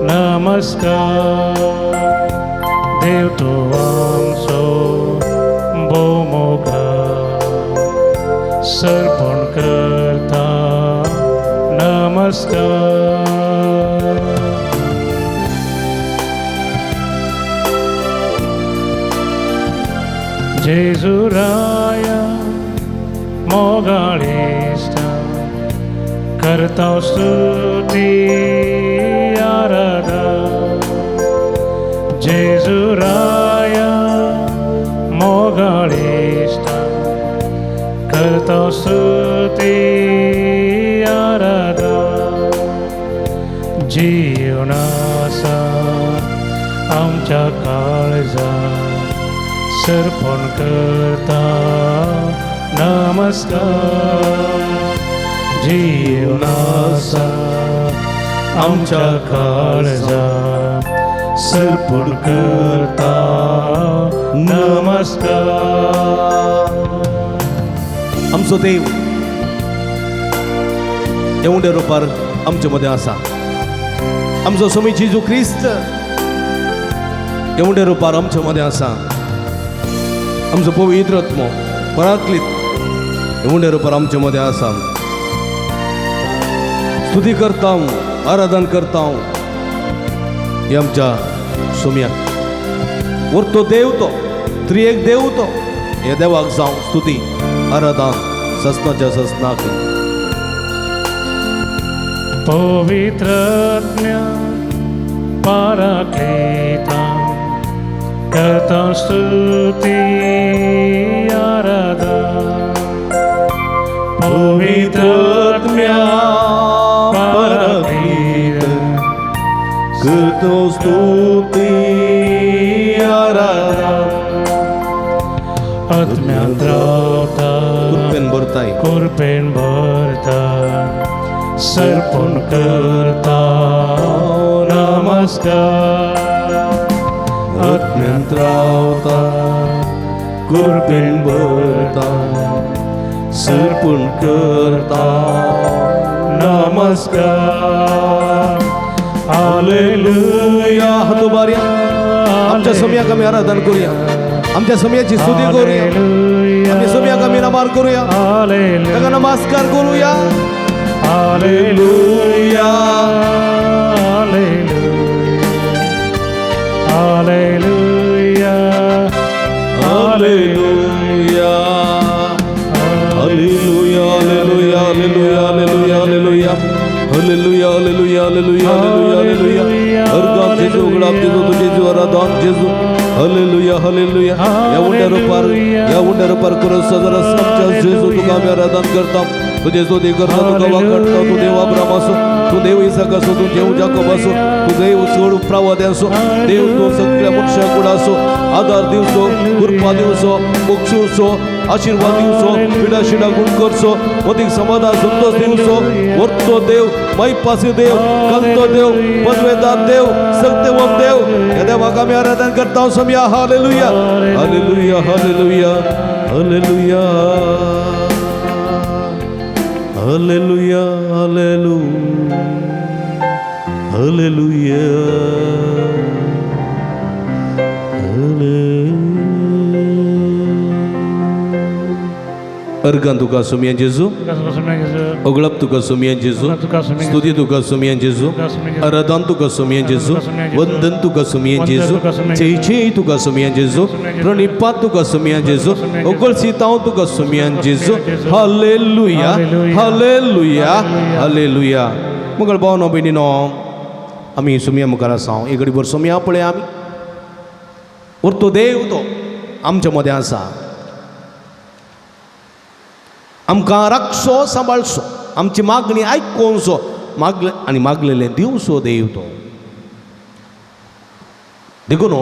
Speaker 2: नमस्कार. देव तो आमचो भोव मोगा सर्पण करता नमस्कार. जेजू राया मोगाळिश्टा करता स्तुती आराधा. जेजू राया मोगाळिश्टा करता स्तुती आराधा. जीवनासा आमच्या काळजा सर्पण करता नमस्कार. जीवनासा आमच्या काळजा सर्पण करता नमस्कार.
Speaker 4: आमचो देव एवढ्या रुपार आमचे मदें आसा. आमचो स्वामी जेजू क्रिस्त एवढ्या रुपार आमचे मदें आसा. आमचो पवित्र आत्मो पराक्लीत एवढ्या रुपार आमचे मदें आसा. स्तुती करता आराधन करता हे आमच्या सोम्याक वर तो देव तो त्रिएक देव तो हे देवाक जावं स्तुती आराधन ससनाच्या ससनाक.
Speaker 2: पवित्रज्ञ पाराक्लीता करता स्तुती आराधा. पवित्रज्ञ पाराक्लीत
Speaker 4: करतो स्तुती आराधन
Speaker 2: आत्म्यांत रावता
Speaker 4: कृपेन भरताय
Speaker 2: कृपेन भरता सर्पण करता नमस्कार.
Speaker 4: आत्म्यांत रावता कृपेन भरता सर्पण करता
Speaker 2: नमस्कार. हालेलुया.
Speaker 4: हात उबारया आमच्या सोम्याक आमी आराधन करूया आमच्या सोम्याची स्तुती करूया आमच्या सोम्याक आमी नमन करूया ताका नमस्कार करूया.
Speaker 2: Hallelujah. Hallelujah. Hallelujah.
Speaker 4: Hallelujah, hallelujah, hallelujah, hallelujah, hallelujah, hallelujah, hallelujah, hallelujah, hallelujah, hallelujah, hallelujah. अर्गां जेजू, उगडाप जेजू, तुजें जेजू, आराधन जेजू. Hallelujah, hallelujah. ह्या उंड्या रुपार, ह्या उंड्या रुपार करून सदर आमच्या जेजू, तुका आमी आराधन करता, तुजें स्तुती करता, तुका वाकडता. तूं देव अब्राम आसूं, तूं देव इसाक आसूं, तूं देव जाकोब आसूं, तूं देव चड प्रावद आसूं. देव तूं सगळ्या मनशां कूड आसूं, आदार दिवचो, कृपा दिवचो, बक्षिवचो, आशिर्वाद दिवचो, पिडा शिडा गुण करचो, मदीं समाधान संतोष दिवचो. वर्तो देव, मायपासी देव, कंतो देव, पदवेदार देव, सत्यवंत देव, ह्या देवाक आमी आराधन करता. समया hallelujah, hallelujah, hallelujah, hallelujah, hallelujah, hallelujah, hallelujah, hallelujah. अर्गां तुका सुमया जेजू, अगळप तुका सुमया जेजू, स्तुती तुका सुमया जेजू, आराधन तुका सुमया जेजू, वंदन तुका सुमया जेजू, जय जय तुका सुमया जेजू, प्रणिपात तुका सुमया जेजू, ओगळसितांव तुका सुमया जेजू. Hallelujah, hallelujah, hallelujah. मंगळ भावनो भयणीनो, आमी सुमया मुखार आसा. एक घडीभर सुमया पळय आमी. उरतो देव तो आमच्या मदें आसा, आमकां राखचो, सांबाळचो, आमची मागणी आयकोनचो, मागले आनी मागलेलें दिवचो देव तो. देखून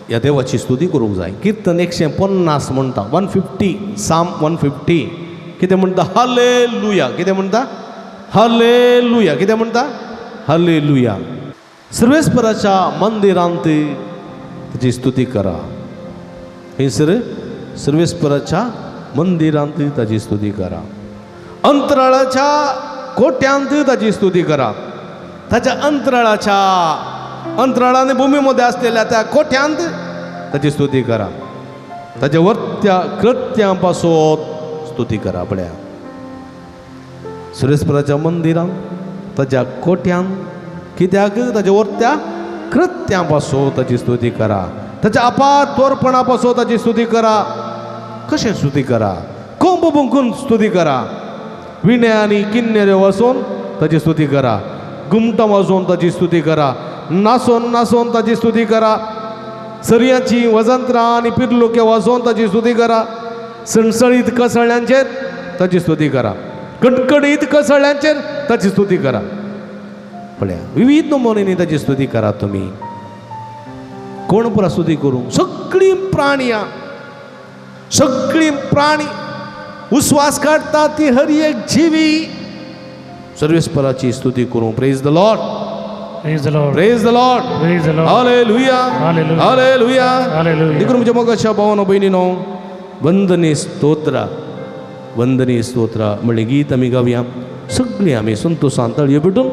Speaker 4: ह्या देवाची स्तुती करूंक जाय. किर्तन 150 म्हणटा, 150, साम 150. कितें म्हणटा? हालेलुया. कितें म्हणटा? हालेलुया. कितें म्हणटा? हालेलुया. सर्वेस्पराच्या मंदिरांत ताची स्तुती करा. थंयसर सर्वेस्पराच्या मंदिरांत ताची स्तुती करा. अंतराळाच्या कोट्यांत ताची स्तुती करा. ताच्या अंतराळाच्या अंतराळाने भूमीमध्ये असलेल्या त्या कोट्यांत ताची स्तुती करा. ताच्या वर्त्या कृत्यां पासत स्तुती करा. पळया, सुरेश्वराच्या मंदिरांत ताच्या कोट्यांत, कित्याक? ताच्या वर्त्या कृत्यां पासत ताची स्तुती करा. ताच्या अपार तोरपणा पासत ताची स्तुती करा. कशें स्तुती करा? कोंब बुंकून स्तुती करा. विण्या आनी किन्नेरे वाजोवन ताची स्तुती करा. घुमटां वाजोवन ताची स्तुती करा. नाचोन नाचोन ताची स्तुती करा. सरयांची वजंत्रां आनी पिर्लुके वाजोवन ताची स्तुती करा. सणसणीत कसळ्यांचेर ताची स्तुती करा. कणकणीत कसळ्यांचेर ताची स्तुती करा. पळया, विविध नमुन्यांनी ताची स्तुती करा. तुमी कोण पुरा स्तुती करूं? सगळीं प्राणयां, सगळीं प्राणी उस्वास काडटा ती हर एक जिवी सर्वेस्पराची स्तुती करूं. Praise the Lord.
Speaker 2: Praise the Lord.
Speaker 4: Praise the Lord.
Speaker 2: Praise the Lord.
Speaker 4: Hallelujah.
Speaker 2: Hallelujah.
Speaker 4: Hallelujah.
Speaker 2: Hallelujah.
Speaker 4: देखून म्हज्या मोगाच्या भावानो भयणीनो, वंदने स्तोत्र, वंदने स्तोत्र म्हणलें गीत आमी गावया. सगळीं आमी संतोशान ताळयो पेटून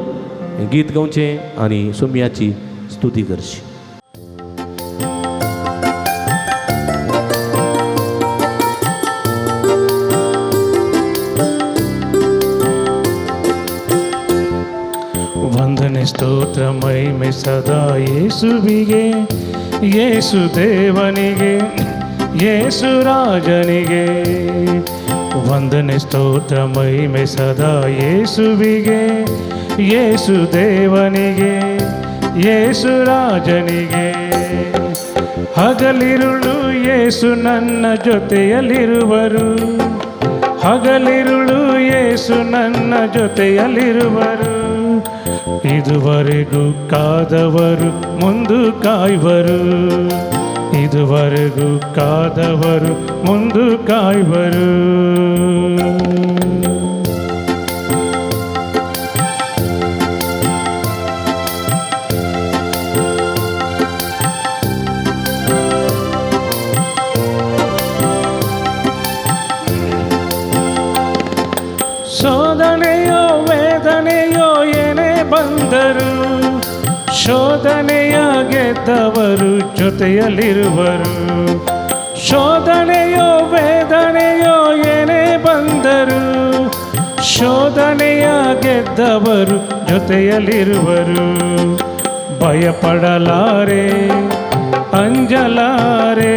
Speaker 4: हें गीत गावचें आनी सोम्याची स्तुती करची.
Speaker 2: ವಂದನೆ ಸ್ತೋತ್ರ ಮಹಿಮೆ ಸದಾ ಯೇಸುವಿಗೆ, ಯೇಸು ದೇವನಿಗೆ, ಯೇಸು ರಾಜನಿಗೆ. ವಂದನೆ ಸ್ತೋತ್ರ ಮಹಿಮೆ ಸದಾ ಯೇಸುವಿಗೆ, ಯೇಸು ದೇವನಿಗೆ, ಯೇಸು ರಾಜನಿಗೆ. ಹಗಲಿರುಳು ಯೇಸು ನನ್ನ ಜೊತೆಯಲ್ಲಿರುವರು, ಹಗಲಿರುಳು ಯೇಸು ನನ್ನ ಜೊತೆಯಲ್ಲಿರುವರು. ಇದುವರೆಗೂ ಕಾದವರು ಮುಂದು ಕಾಯುವರು, ಇದುವರೆಗೂ ಕಾದವರು ಮುಂದು ಕಾಯುವರು. ಶೋಧನೆಯೋ ವೇದನೆಯೋ ಏನೇ ಬಂದರು, ಶೋಧನೆಯ ಗೆದ್ದವರು ಜೊತೆಯಲ್ಲಿರುವರು. ಶೋಧನೆಯೋ ವೇದನೆಯೋ ಏನೇ ಬಂದರು, ಶೋಧನೆಯ ಗೆದ್ದವರು ಜೊತೆಯಲ್ಲಿರುವರು. ಭಯಪಡಲಾರೆ ಅಂಜಲಾರೆ,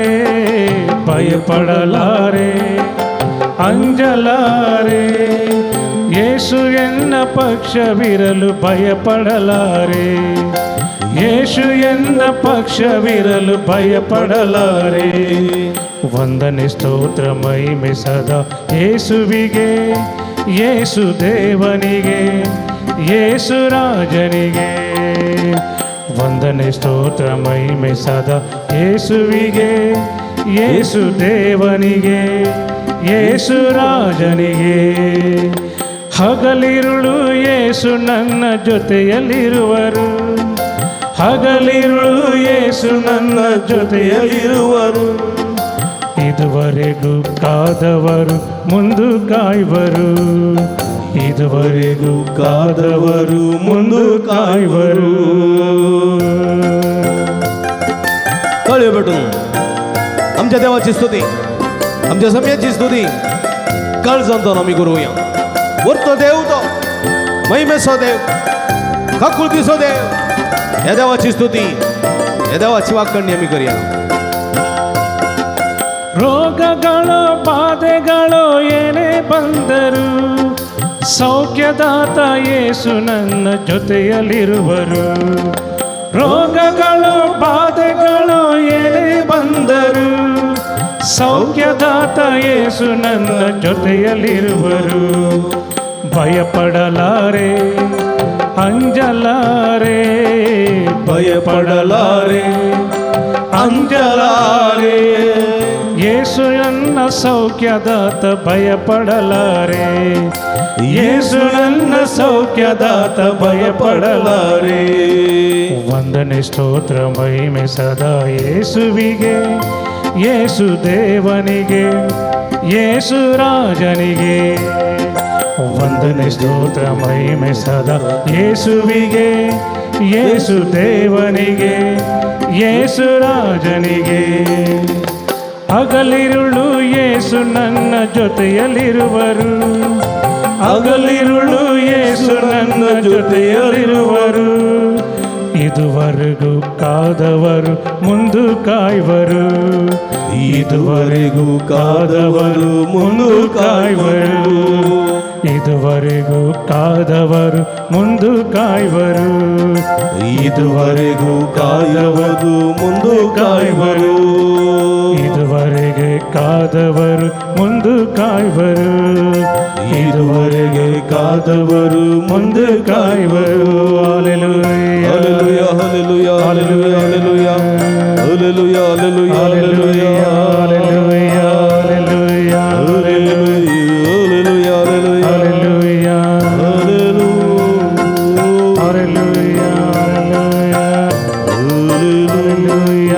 Speaker 2: ಭಯಪಡಲಾರೆ ಅಂಜಲಾರೆ. ಯೇಸು ಎನ್ನ ಪಕ್ಷವಿರಲು ಭಯಪಡಲಾರೆ, ಯೇಸು ಎನ್ನ ಪಕ್ಷವಿರಲು ಭಯಪಡಲಾರೆ. ವಂದನೆ ಸ್ತೋತ್ರ ಮಹಿಮೆ ಸದಾ ಯೇಸುವಿಗೆ, ಯೇಸು ದೇವನಿಗೆ, ಯೇಸು ರಾಜನಿಗೆ. ವಂದನೆ ಸ್ತೋತ್ರ ಮಹಿಮೆ ಸದಾ ಯೇಸುವಿಗೆ, ಯೇಸು ದೇವನಿಗೆ, ಯೇಸು ರಾಜನಿಗೆ. ಹಗಲಿರುಳು ಯೇಸು ನನ್ನ ಜೊತೆಯಲ್ಲಿರುವರು, ಹಗಲಿರುಳು ಯೇಸು ನನ್ನ ಜೊತೆಯಲ್ಲಿರುವರು. ಇದುವರೆಗೂ ಕಾದವರು ಮುಂದು ಕಾಯುವರು, ಇದುವರೆಗೂ ಕಾದವರು ಮುಂದು ಕಾಯುವರು.
Speaker 4: टाळयो पेटून आमच्या देवाची स्तुती, आमच्या सम्याची स्तुती काळजांतून आमी करूया. वरतो देव तो महिमेचो देव, काकुळतीचो देव, ह्या देवाची स्तुती, ह्या देवाची वाकणी आमी करूया.
Speaker 2: ರೋಗಗಳು ಬಾಧೆಗಳು ಏನೇ ಬಂದರು ಸೌಖ್ಯದಾತ ಯೇಸು ನನ್ನ ಜೊತೆಯಲ್ಲಿರುವರು. ರೋಗಗಳು ಬಾಧೆಗಳು ಏನೇ ಬಂದರು ಸೌಖ್ಯದಾತ ಯೇಸು ನನ್ನ ಜೊತೆಯಲ್ಲಿರುವರು. ಭಯಪಡಲಾರೆ ಅಂಜಲಾರೆ, ಭಯಪಡಲಾರೆ ಅಂಜಲಾರೆ. ಯೇಸು ನನ್ನ ಸೌಖ್ಯದಾತ ಭಯಪಡಲಾರೆ, ಯೇಸು ನನ್ನ ಸೌಖ್ಯದಾತ ಭಯಪಡಲಾರೆ. ವಂದನೆ ಸ್ತೋತ್ರ ಮಹಿಮೆ ಸದಾ ಯೇಸುವಿಗೆ, ಯೇಸು ದೇವನಿಗೆ, ಯೇಸು ರಾಜನಿಗೆ. ವಂದನೆ ಸ್ತೋತ್ರ ಮಹಿಮೆ ಸದಾ ಯೇಸುವಿಗೆ, ಯೇಸು ದೇವನಿಗೆ, ಯೇಸು ರಾಜನಿಗೆ. ಹಗಲಿರುಳು ಯೇಸು ನನ್ನ ಜೊತೆಯಲ್ಲಿರುವರು, ಹಗಲಿರುಳು ಯೇಸು ನನ್ನ ಜೊತೆಯಲ್ಲಿರುವರು. ಇದುವರೆಗೂ ಕಾದವರು ಮುಂದು ಕಾಯುವರು, ಇದುವರೆಗೂ ಕಾದವರು ಮುಂದು ಕಾಯುವರು. ಇದುವರೆಗೂ ಕಾದವರು ಮುಂದು ಕಾಯುವರು,
Speaker 4: ಇದುವರೆಗೂ ಕಾಯುವುದು ಮುಂದು ಕಾಯುವರು.
Speaker 2: ಇದುವರೆಗೆ ಕಾದವರು ಮುಂದು ಕಾಯುವರು, ಇದುವರೆಗೆ ಕಾದವರು ಮುಂದು ಕಾಯುವರು. Hallelujah.
Speaker 4: Hallelujah, hallelujah, hallelujah, hallelujah, hallelujah, hallelujah.
Speaker 2: Hallelujah, hallelujah,
Speaker 4: hallelujah, hallelujah.
Speaker 2: Hallelujah, hallelujah, hallelujah, hallelujah, hallelujah,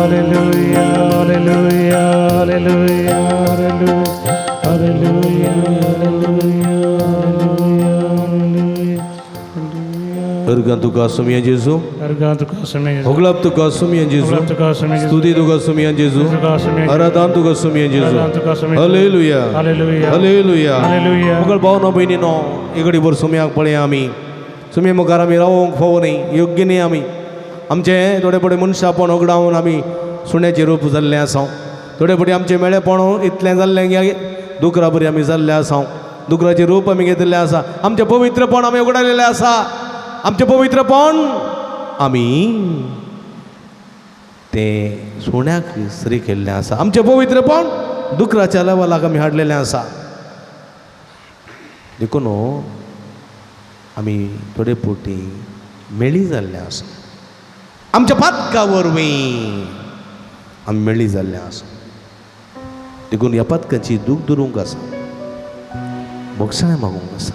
Speaker 2: hallelujah, hallelujah, hallelujah, hallelujah.
Speaker 3: अर्गां तुका सुमया जेजू.
Speaker 2: अर्गां तुका सुमया.
Speaker 3: होगळप तुका सुमया जेजू.
Speaker 2: तुका सुमया.
Speaker 3: स्तुती तुका सुमया जेजू.
Speaker 2: तुका सुमया.
Speaker 3: आराधन तुका सुमया जेजू.
Speaker 2: आराधन तुका Somaiya.
Speaker 3: Hallelujah.
Speaker 2: Hallelujah.
Speaker 3: Hallelujah.
Speaker 2: Hallelujah.
Speaker 3: मुगळ भावना भयणीनो, इगडी भर सुमयाक पळया आमी. सुमये मुखार आमी रावोंक फावो न्ही, योग्य न्ही आमी. आमचें थोडे थोडे मनशापण होगडावन आमी सुण्याचें रूप जाल्लें आसा. थोडे फावटी आमचें मेळेपण इतलें जाल्लें की दुकरा बरी आमी जाल्ले आसा. दुकराचें रूप आमी घेतिल्लें आसा. आमचें पवित्रपण आमी उगडायलेलें आसा. आमचें पवित्रपण आमी तें सुण्याक सरी केल्लें आसा. आमचें पवित्रपण दुकराच्या लेवलाक आमी हाडलेलें आसा. देखून आमी थोडे फावटी मेळी जाल्ले आसा. आमच्या पातका वरवीं आमी मेळी जाल्ले आसा. देखून ह्या पातकांची दूख धरूंक आसा, भोगसाणें मागूंक आसा.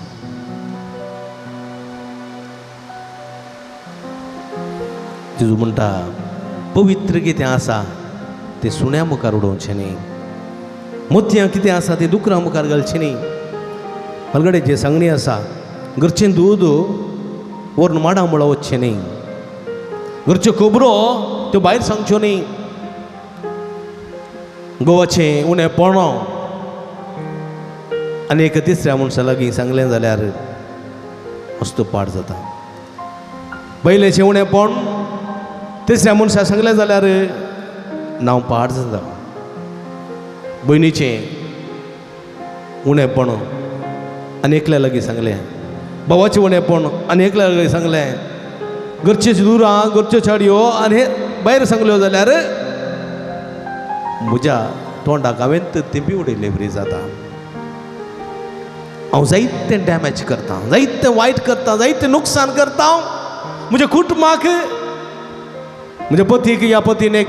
Speaker 3: जेजू म्हणटा, पवित्र कितें आसा तें सुण्या मुखार उडोवचें न्ही, मोतयां कितें आसा तें दुकरां मुखार घालचें न्ही. पलगडेचें सांगणी आसा, घरचें दूद व्हरून माडा मुळा वचचें न्ही, घरच्यो खबरो त्यो भायर सांगच्यो न्ही. गोवाचें उणेपण आनी एका तिसऱ्या मनशा लागीं सांगलें जाल्यार मस्त पाड जाता. पयलेचें उणेपण तिसऱ्या मनशा सांगलें जाल्यार नांव पाड जाता. भयणीचें उणेपण आनी एकल्या लागीं सांगलें, भावाचें उणेपण आनी एकल्या लागीं सांगलें, घरच्यो दुरां घरच्यो चाडयो आनी हे भायर सांगल्यो जाल्यार म्हज्या तोंडाक हांवें तेंपी उडयल्ले बरी जाता. हांव जायतें डॅमेज करता, जायतें वायट करता, जायतें नुकसान करता म्हज्या कुटुंबाक, म्हज्या पतीक या पतीनेक,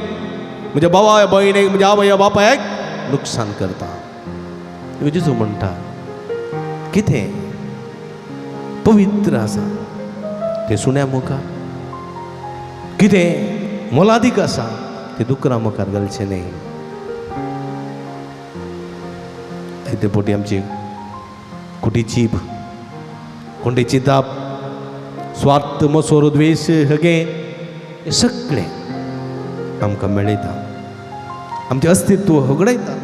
Speaker 3: म्हज्या भावा या भयणीक, म्हज्या आवय या बापायक नुकसान करता. जेजू म्हणटा कितें पवित्र आसा तें सुण्या मुखार, कितें मोलादीक आसा तें दुकरा मुखार घालचें न्हय. ते पोटी आमची कुटी जीब, कुंडेची दाप, स्वार्थ, मसोर, द्वेश, हगे हें सगळें आमकां मेळयता, आमचें अस्तित्व होगडायता,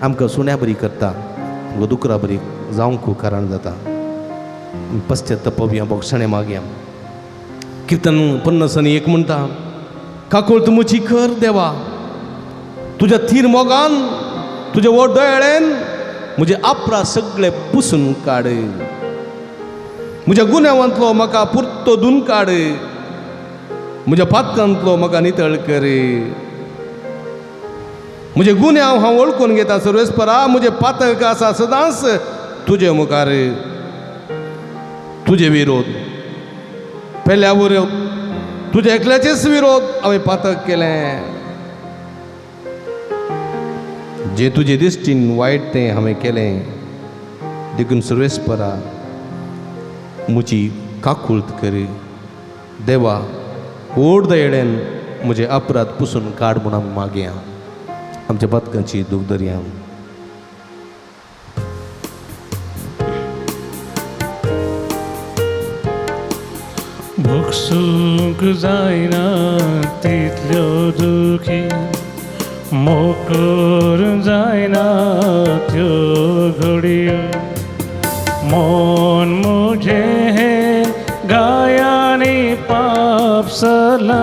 Speaker 3: आमकां सुण्या बरी करता, आमकां दुकरा बरी जावंक कारण जाता. पश्चातापया, बोगसणें मागया. किर्तन 51 म्हणटा, काकूळ तुमची कर देवा, तुज्या थीर मोगान, तुज्या व्हड दयाळेन म्हजे आपरा सगळे पुसून काड, म्हज्या गुन्यांवांतलो म्हाका पुरतो धुवन काड, म्हज्या पातकांतलो म्हाका नितळ कर, म्हजे गुन्यांव हांव वळखून घेता सर्वेस्परा, म्हजे पातक आसा सदांच तुजे मुखार, तुजे विरोध पेल्या विरोध, तुज्या एकल्याचेच विरोध हांवें पातक केलें, जे तुजे दिश्टीन वायट तें हांवें केलें, देखून सर्वेस्परा म्हजी काकूळत कर देवा, व्हड दयेन म्हजे अपराध पुसून काड म्हूण आमी मागया. आमच्या पातकांची दूख धरया.
Speaker 2: भोगसूंक जायना तितल्यो दुखी, मोकर जायना त्यो घडयो, मन म्हजें हें गायांनी पाप सलां,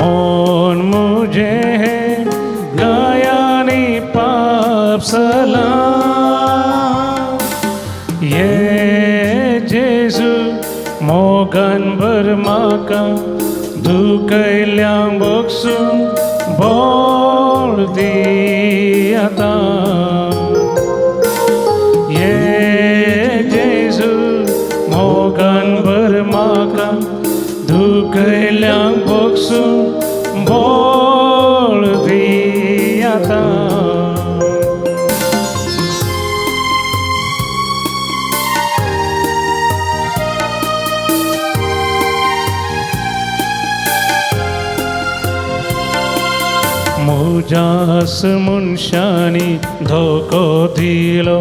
Speaker 2: मन म्हजें हें गायांनी पाप सलां. ये जेजू मोगान भर म्हाका, दुखयल्या भोगसून बोळ दी आतां. ये जेजू मोगान भर म्हाका, दुखयल्या भोगसून बोळ दी आतां. म्हज्यास मनशांनी धोको दिलो,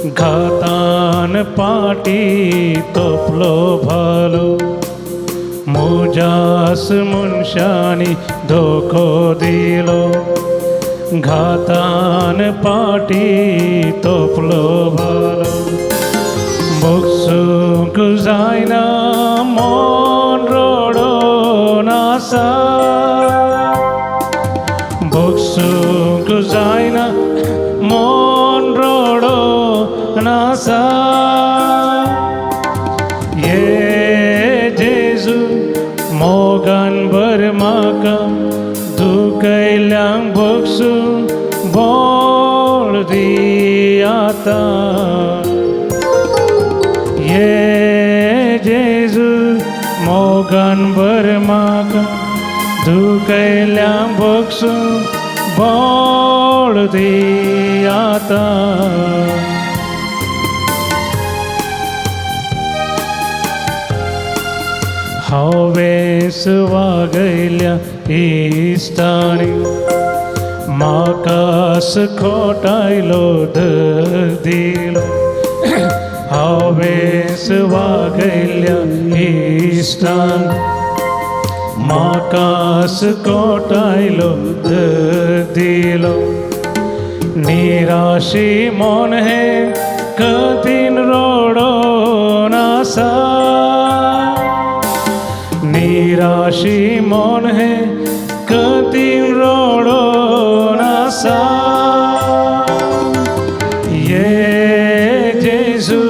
Speaker 2: घातान पाटी तोपलो भालो, म्हज्यास मनशांनी धोको दिलो, घातान पाटी तोपलो भालो, भोगसूंक जायना मन रडोन आसा, भोगसूंक जायना मन रडोन आसा. ये जेजू मोगान भर म्हाका, दुखयल्या भोगसून बोळ दी आतां. ये जेजू मोगान भर म्हाका, दुखयल्या भोगसून बोळ दी आतां. हांवें वागयल्या इश्टांनी म्हाकास खोटायलो दिलो, हांवें वागयल्या इश्टांनी म्हाकास कोटायलो दिलो, निराशी मन हें कठीण रडोन आसा, निराशी मन हें कठीण रडोन आसा. ये जेजू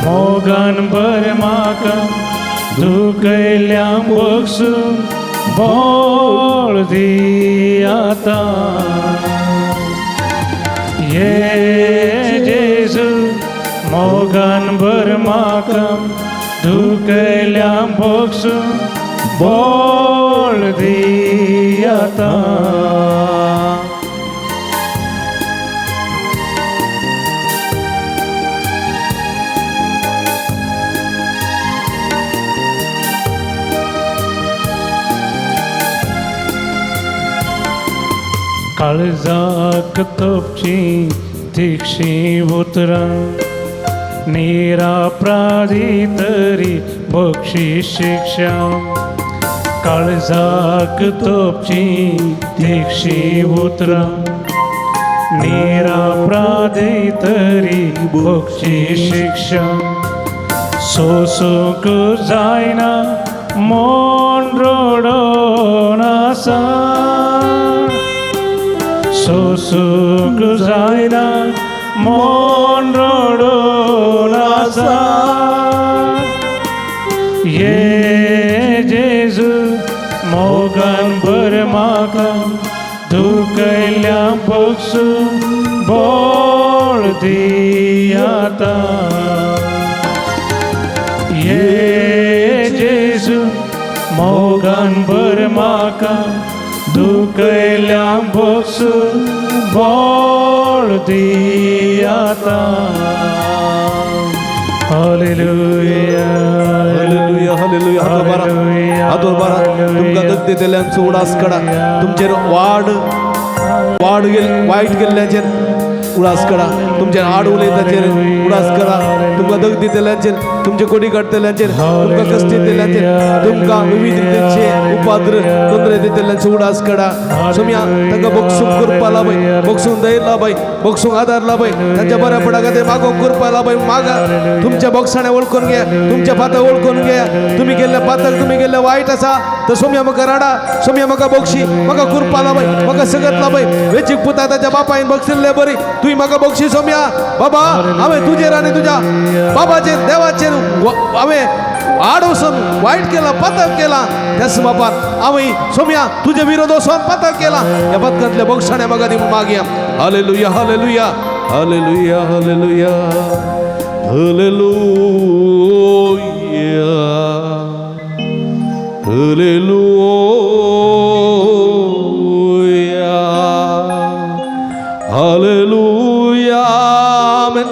Speaker 2: मोगान भर म्हाका, दुखयल्या बगसून बोळ दी आतां. ये जेजू मोगान भर म्हाका, दुखयल्या बगसून बोळ दी आतां. काळजाक तोपची तिक्षी उतरां, निरापराधी तरी बक्षी शिक्षा. काळजाक तोपची तिक्षी उतरां, निरापराधी तरी बक्षी शिक्षा. सोसूंक जायना मन रडोन आसा, सोसूंक जायना मन रडोन आसा. ये जेजू मोगान भर म्हाका, दुखयल्या बगसून बोळ दी आतां. ये जेजू मोगान भर म्हाका, दुखयल्या बगसून बोळ दी आतां. हालेलुया.
Speaker 4: Hallelujah, hallelujah. हात वर बारा, हात वर बारा. तुमकां दग दितल्यांचो उडास काडा. तुमचेर वाड वाड गेल वायट केल्ल्याचेर उडास काडा. तुमचेर आड उलयताचेर उडास काडा. तुमकां दग दितल्यांचेर, तुमचे कोडी काडटल्यांचेर, तुमकां कश्ट दितल्यांचेर, तुमकां विविध रितीचे उपाद्र तोंदरे दितल्यांचो उडास काडा. सोम्या, तांकां बक्षूंक करपा लाबय, बक्षूंक धैर्य लाबय, बक्षूंक आदार लाबय. तांच्या बऱ्या पडा खातीर मागोवंक करपा लाबय. मागा, तुमच्या बक्षाणे वळखून घे, तुमच्या पातक वळखून घे. तुमी केल्ल्या पातक, तुमी केल्लें वायट आसा तर सोम्या म्हाका राडा, सोम्या म्हाका बक्षी, म्हाका कुरपा लाबय, म्हाका सगत लाबय. वेचीक पुता ताच्या बापायन बक्षिल्ले बरी तुवें म्हाका बक्षी. सोम्या बाबा, हांवें तुजेर आनी तुज्या बाबाचेर देवाचेर हांवें आड वचून वायट केला, पातक केला. त्याच बापान हांवें सोम्या तुजे विरोध वचून पातक केला. ह्या पातकांतल्या बक्षाणे म्हाका दी मागया. Hallelujah, hallelujah, hallelujah, hallelujah, hallelujah, hallelujah, hallelujah, amen.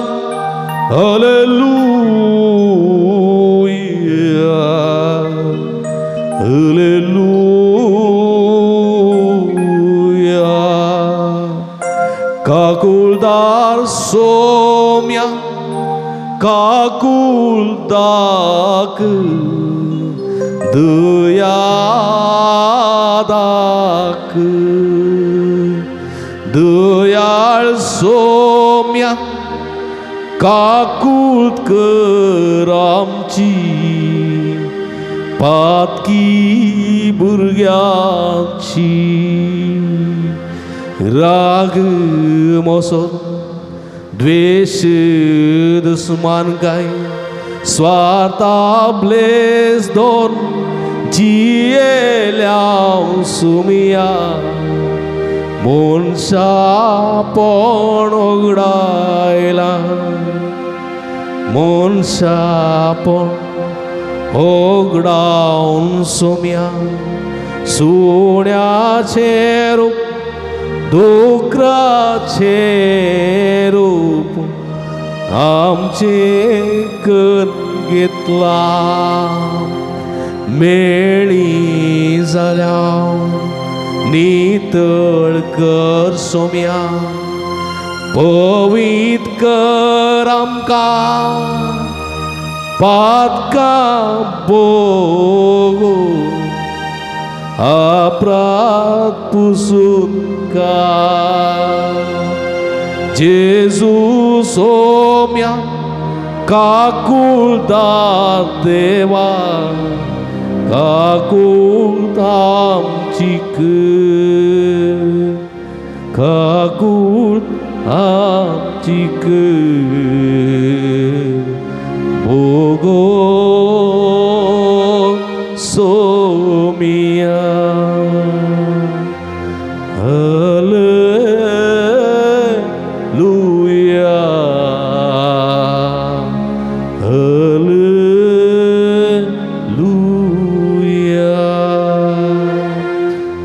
Speaker 4: Hallelujah, hallelujah. काकुळदार सोम्या, काकुळदाक दयादाक, दयाळ सोम्या, काकूळ कर आमची पातकी भुरग्यांची. राग मोसो द्वेश दुस्मान काय स्वार्था ब्लेस दोन जियेल्या सुमिया मनशापण ओगडायला, मनशापण ओगडावन सोम्या सुण्याचें रूप दोकराचें रूप आमचें कर घेतला. मेळी जाल्या नितळ कर सोम्या, पवीत कर आमकां पातकां बोगो अपराध पुसून काड. जेजू सोम्या काकुळदार देवा, काकुळत आमची कर, याचीक भोगो सोमिया. Hallelujah, hallelujah.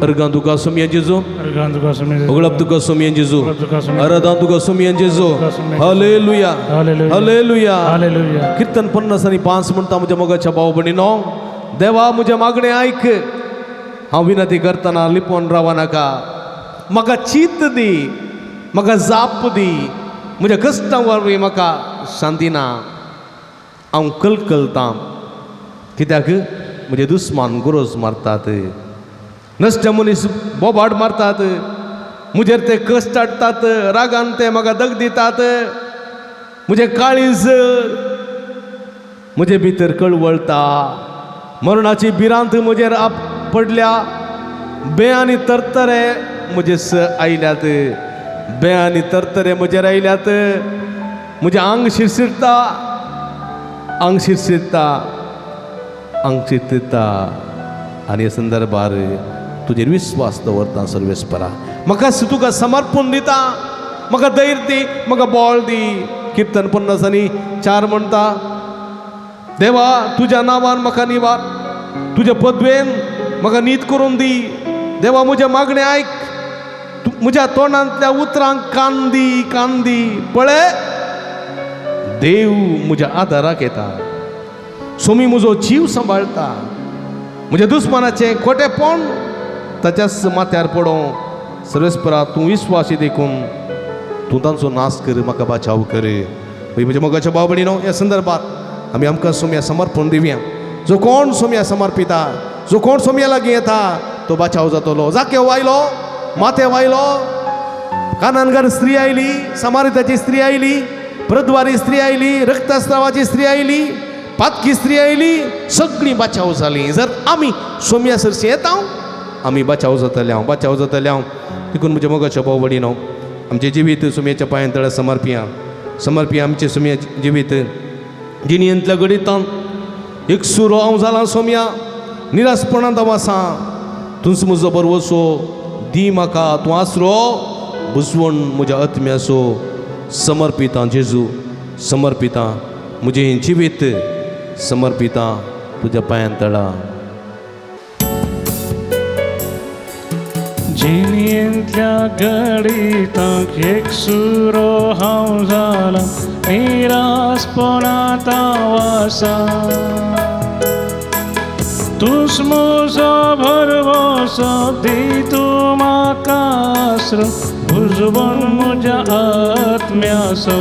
Speaker 4: अर्गां तुका सोमया जेजू,
Speaker 2: अर्गां तुका सोमया जेजू,
Speaker 4: उगळप तुका सोमया जेजू,
Speaker 2: उगळप तुका सोमया,
Speaker 4: आराधना तुका सोमया जेजू. Hallelujah,
Speaker 2: hallelujah,
Speaker 4: hallelujah.
Speaker 2: हालेलुया.
Speaker 4: कीर्तन 55 म्हणटा, म्हज्या मोगाच्या भाव भयणीनो, देवा म्हजें मागणें आयक, हांव विनंती करतना लिपोवन राव नाका. म्हाका चीत दी, म्हाका जाप दी, म्हज्या कश्टां वरवीं म्हाका शांती ना. हांव कलकलतां कित्याक म्हजे दुस्मान गरज मारतात, नश्ट मनीस बोबाड मारतात, म्हजेर ते कश्ट हाडटात, रागान ते म्हाका दग दितात. म्हजें काळीज म्हजे भितर कळवळटा, मरणाची भिरांत म्हजेर आप पडल्या. बे आनी तरतरे म्हजे स आयल्यात, बे आनी तरतरे म्हजेर आयल्यात. म्हजें आंग शिरशिरता, आंग शिरशिरता, आंग शिरशिरता. आनी हे संदर्भार तुजेर विस्वास दवरता सर्वेस्परा. म्हाका तुका समर्पण दिता, म्हाका धैर्य दी, म्हाका बळ दी. कीर्तन 54 म्हणटा, देवा तुज्या नांवान म्हाका निवार, तुज्या पदवेन म्हाका नीत करून दी. देवा म्हजें मागणें आयक, म्हज्या तोंडांतल्या उतरांक कान दी, कान दी. पळय देव म्हज्या आदाराक येता, सोमी म्हजो जीव सांबाळटा. म्हज्या दुस्मानाचें खोटेपण ताच्याच माथ्यार पडों. सर्वेस्परा तूं विस्वासी देखून तूं तांचो नाश कर, म्हाका बाचाव कर. म्हज्या मोगाच्या भाव भयणीनो, ह्या संदर्भात आमी आमकां सोम्या समर्पण दिवया. जो कोण सोम्या समर्पिता, जो कोण सोम्या लागीं येता तो बाचाव जातलो. जाके आयलो, माथे आयलो, कानानगर स्त्री आयली, समारिताची स्त्री आयली, प्रद्वारी स्त्री आयली, रक्तस्रावाची स्त्री आयली, पातकी स्त्री आयली, सगळीं बाचाव जालीं. जर आमी सोम्या सरशी येता आमी बाचाव जातले हांव, बाचाव जातले हांव. देखून म्हज्या मोगाच्या भाव भयणीनो, आमचें जिवीत सोम्याच्या पांयां तळा समर्पिया, समर्पिया आमचें सोम्या जिवीत. जिणेंतल्या घडितान एक सुरो हांव जालां सोम्या, निराशपणांत हांव आसा. तूंच म्हजो बरवसो दी म्हाका, तूं आसरो बुजवण म्हज्या आत्म्याचो. समर्पितां जेजू, समर्पितां म्हजें जिवीत, समर्पितां तुज्या पांयां तळा.
Speaker 2: जिणेंतल्या घडितांक एक सुरो हांव जाला, निरासपणांत हांव आसा. तूंच म्हजो भरवंसो दी तूं म्हाका आसरो, उजवण म्हज्या आत्म्याचो.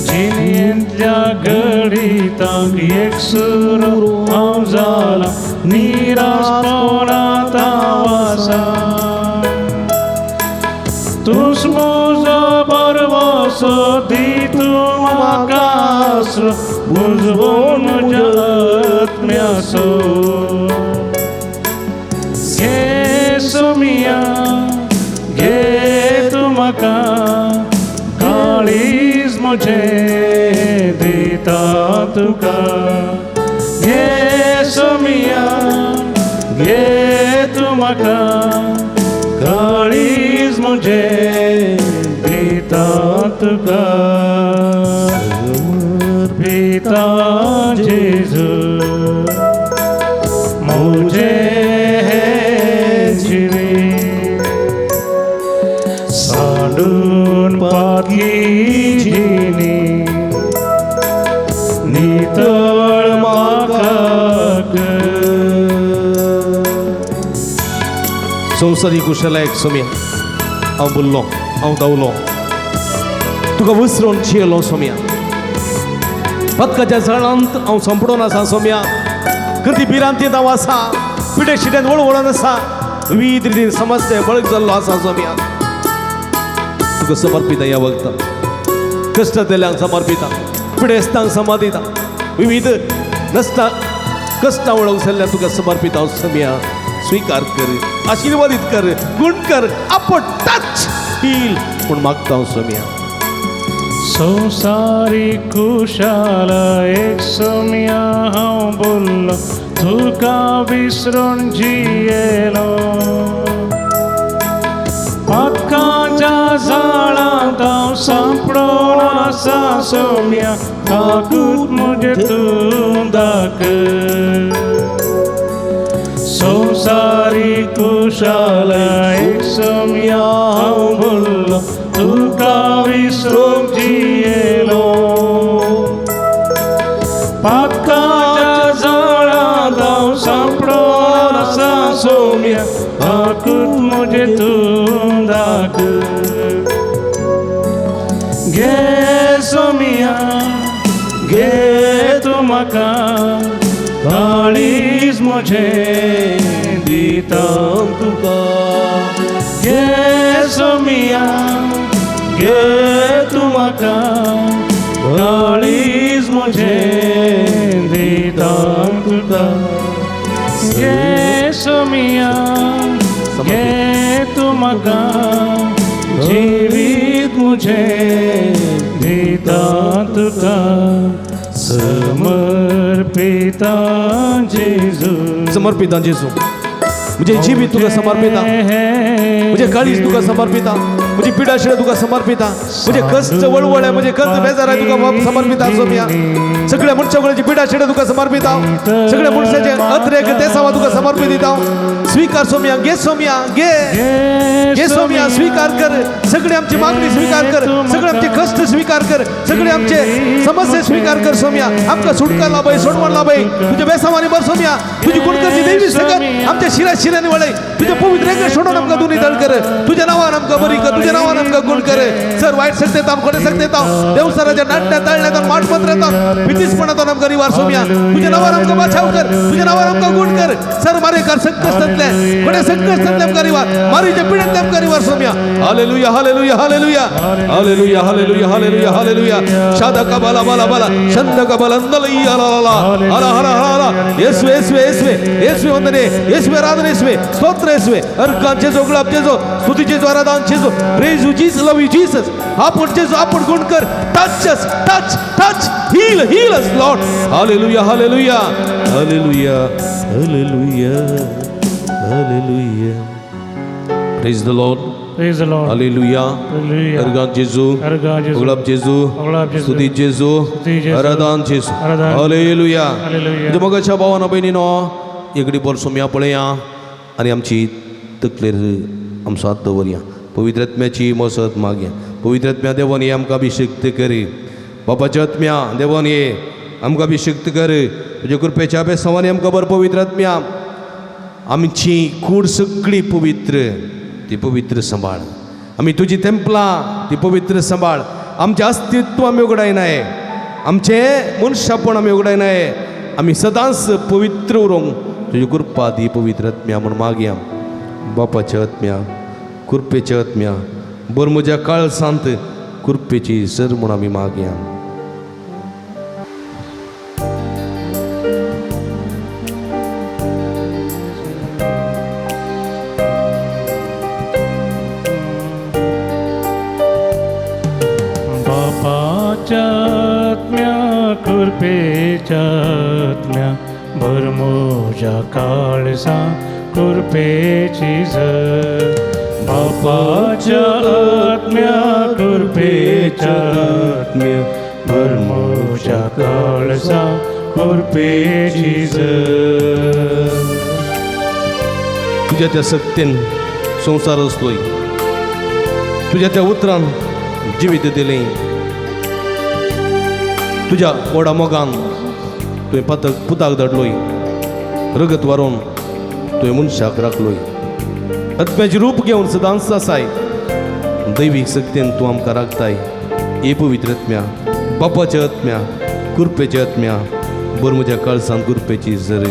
Speaker 2: जिणेंतल्या घडितांक एक सुरो हांव जाला, निराशपणांत हांव आसा. तूंच म्हजो भरवंसो दी तूं म्हाका आसरो, उजवण म्हज्या आत्म्याचो. घे सोमिया, घे तूं म्हाका, काळीज म्हजें दिता तुका. घे सोमिया, घे तूं म्हाका, काळीज म्हजें दिता तुका. पिता जेजू म्हजें जिवीत सांडून पातली जिणी नितळ म्हाका कर.
Speaker 4: संवसारी कुशलायक सोम्या, हांव बोल्लो, हांव धांवलो, तुका विसरून जियेलो सोम्या. पदकाच्या जळांत हांव संपडून आसा सोम्या, कृती भिरांतींत हांव आसा, पिडे शिट्यान वळवळून आसा, विविध रितीन समस्या बळक जाल्लो आसा सोम्या. तुका समर्पिता ह्या वखदां, कश्ट दिल्यांक समर्पिता, पिडेस्तांक समर्पिता, विविध नसता कश्टां वळख जाल्ल्या तुका समर्पिता हांव सोम्या. स्वीकार कर, आशिर्वादीत कर, गुण कर, आपट टच
Speaker 3: हील पूण मागता हांव सोम्या.
Speaker 2: संवसारी खुशाल एक सोम्या हांव बोल्लो तुका विसरून जियेलो. पातकाच्या झाडांत हांव सांपडोन आसा सोम्या ताकूत म्हजें तूं दाखय. संवसारी खुशाल एक सोम्या हांव बोल्लो तुका विसरूंक जियेलो. पातकाच्या झाडांत हांव सांपडोन आसा सोम्या ताकूत म्हजें तूं दाखय. घे सोम्या घे तूं म्हाका काळीज म्हजें दिता तुका. घे सोम्या घे तूं म्हाका काळीज म्हजें दिता तुका. घे सोम्या घे तूं म्हाका जिवीत म्हजें दिता तुका. समर्पिता जेजू.
Speaker 3: समर्पिता जेजू, म्हजें जिवीत तुका समर्पिता, म्हजें काळीज तुका समर्पिता, म्हजी पिडाशिळा तुका समर्पिता, म्हजे कश्ट वळवळे, म्हजे कश्ट बेजाराय तुका समर्पिता सोम्या. सगळ्या मनशाची पिडाशिळा तुका समर्पिता, सगळ्या मनशाचे अत्रेक तेसावा तुका समर्पित दिता. स्वीकार सोम्या, घे सोम्या, घे घे सोम्या, स्वीकार कर. सगळे आमची मागणी स्वीकार कर, सगळे आमचे कश्ट स्वीकार कर, सगळे आमचे समस्या स्वीकार कर सोम्या. आमकां सुटका लाभय, सोडवण लाभय, तुझ्या बेसावानी भर सोम्या. तुझी गुणकरची देवी सगळ्यात आमच्या शिरा शिरांनी वळय. तुझ्या पवित्र एकले सोडून आमकां दोन्ही दळ कर. तुझ्या नावान आमकां बरी कर, तुझ्या नावान आमकां गुण कर. सर वायट शक्ती येता, खोटे शक्ती येता, देवसराच्या नाट्या ताळण्यात माटपत्र येता, भीतीसपणातून आमकां निवार सोम्या. तुझ्या नावान आमकां बचाव कर, तुझ्या नावान आमकां गुण कर. सर मारेकार संकश्टांतले खोटे संकश्टांतले आमकां निवार, मारीच्या पिड्यांतले आमकां निवार Saumya. Hallelujah hallelujah hallelujah hallelujah hallelujah hallelujah hallelujah. शादा का बाला बाला बाला शंद का बाला नलैया ला ला ला हरा हरा हरा. येसवे येसवे येसवे येसवे वंदने, येसवे आराधने, येसवे स्तोत्र, येसवे अर्कान जेजो, गुलाब जेजो, स्तुती जेजो, आराधन जेजो. Praise you Jesus, love you Jesus. आपण जेजो, आपण गुण कर. Touch us, touch, touch, heal, heal us Lord. Hallelujah hallelujah hallelujah hallelujah hallelujah. Praise the Lord.
Speaker 2: Praise the Lord.
Speaker 3: Hallelujah.
Speaker 2: Hallelujah.
Speaker 3: Organ जेजू,
Speaker 2: अर्गान जेजू,
Speaker 3: गुलाब जेजू,
Speaker 2: गुलाब जेजू,
Speaker 3: स्तुती जेजू,
Speaker 2: स्तुती जेजू,
Speaker 3: आराधन जेजू.
Speaker 2: आराधन.
Speaker 3: हालेलुया.
Speaker 2: हालेलुया.
Speaker 3: म्हणजे मगाच्या भावान भयणीनो एकडे बोर सोम्या पळया आनी आमची तकलेर आमचो हात दवरया. पवित्र आत्म्याची मसत मागया. पवित्र आत्म्या देवान ये आमकां अभिषेक्त करी. बापाच्या आत्म्या देवान ये आमकां अभिषेक्त कर. तुज्या कृपेच्या बेसावानी आमकां बरो पवित्र आत्म्या आमची कूड सगळी पवित्र, ती पवित्र सांबाळ. आमी तुजी तेंपलां ती पवित्र सांबाळ. आमचें अस्तित्व आमी उगडायनाय, आमचें मनशापण आमी उगडायनाय. आमी सदांच पवित्र उरोंक तुजी कृपा दी पवित्र आत्म्या म्हूण मागया. बापाच्या आत्म्या, कृपेच्या आत्म्या, बर म्हज्या काळसांत कृपेची सर म्हूण आमी मागया.
Speaker 2: बापाच्या आत्म्या कृपेच्या आत्म्या भर म्हज्या काळजा कृपेची झर. बापाच्या आत्म्या कृपेच्या आत्म्या भर म्हज्या काळजा कृपेची झर.
Speaker 3: तुज्या त्या सत्तेन संवसार आसलोय, तुज्या त्या उतरान जिवीत दिलें, तुज्या व्हडा मोगान तुवें पातक पुताक धाडलोय, रगत वारोवन तुवें मनशाक राखलोय. आत्म्याचें रूप घेवन सदांच आसाय, दैवीक शक्तीन तूं आमकां राखताय. हे पवित्र आत्म्या, बापाच्या आत्म्या, कृपेच्या आत्म्या, बर म्हज्या काळजान कृपेची झर.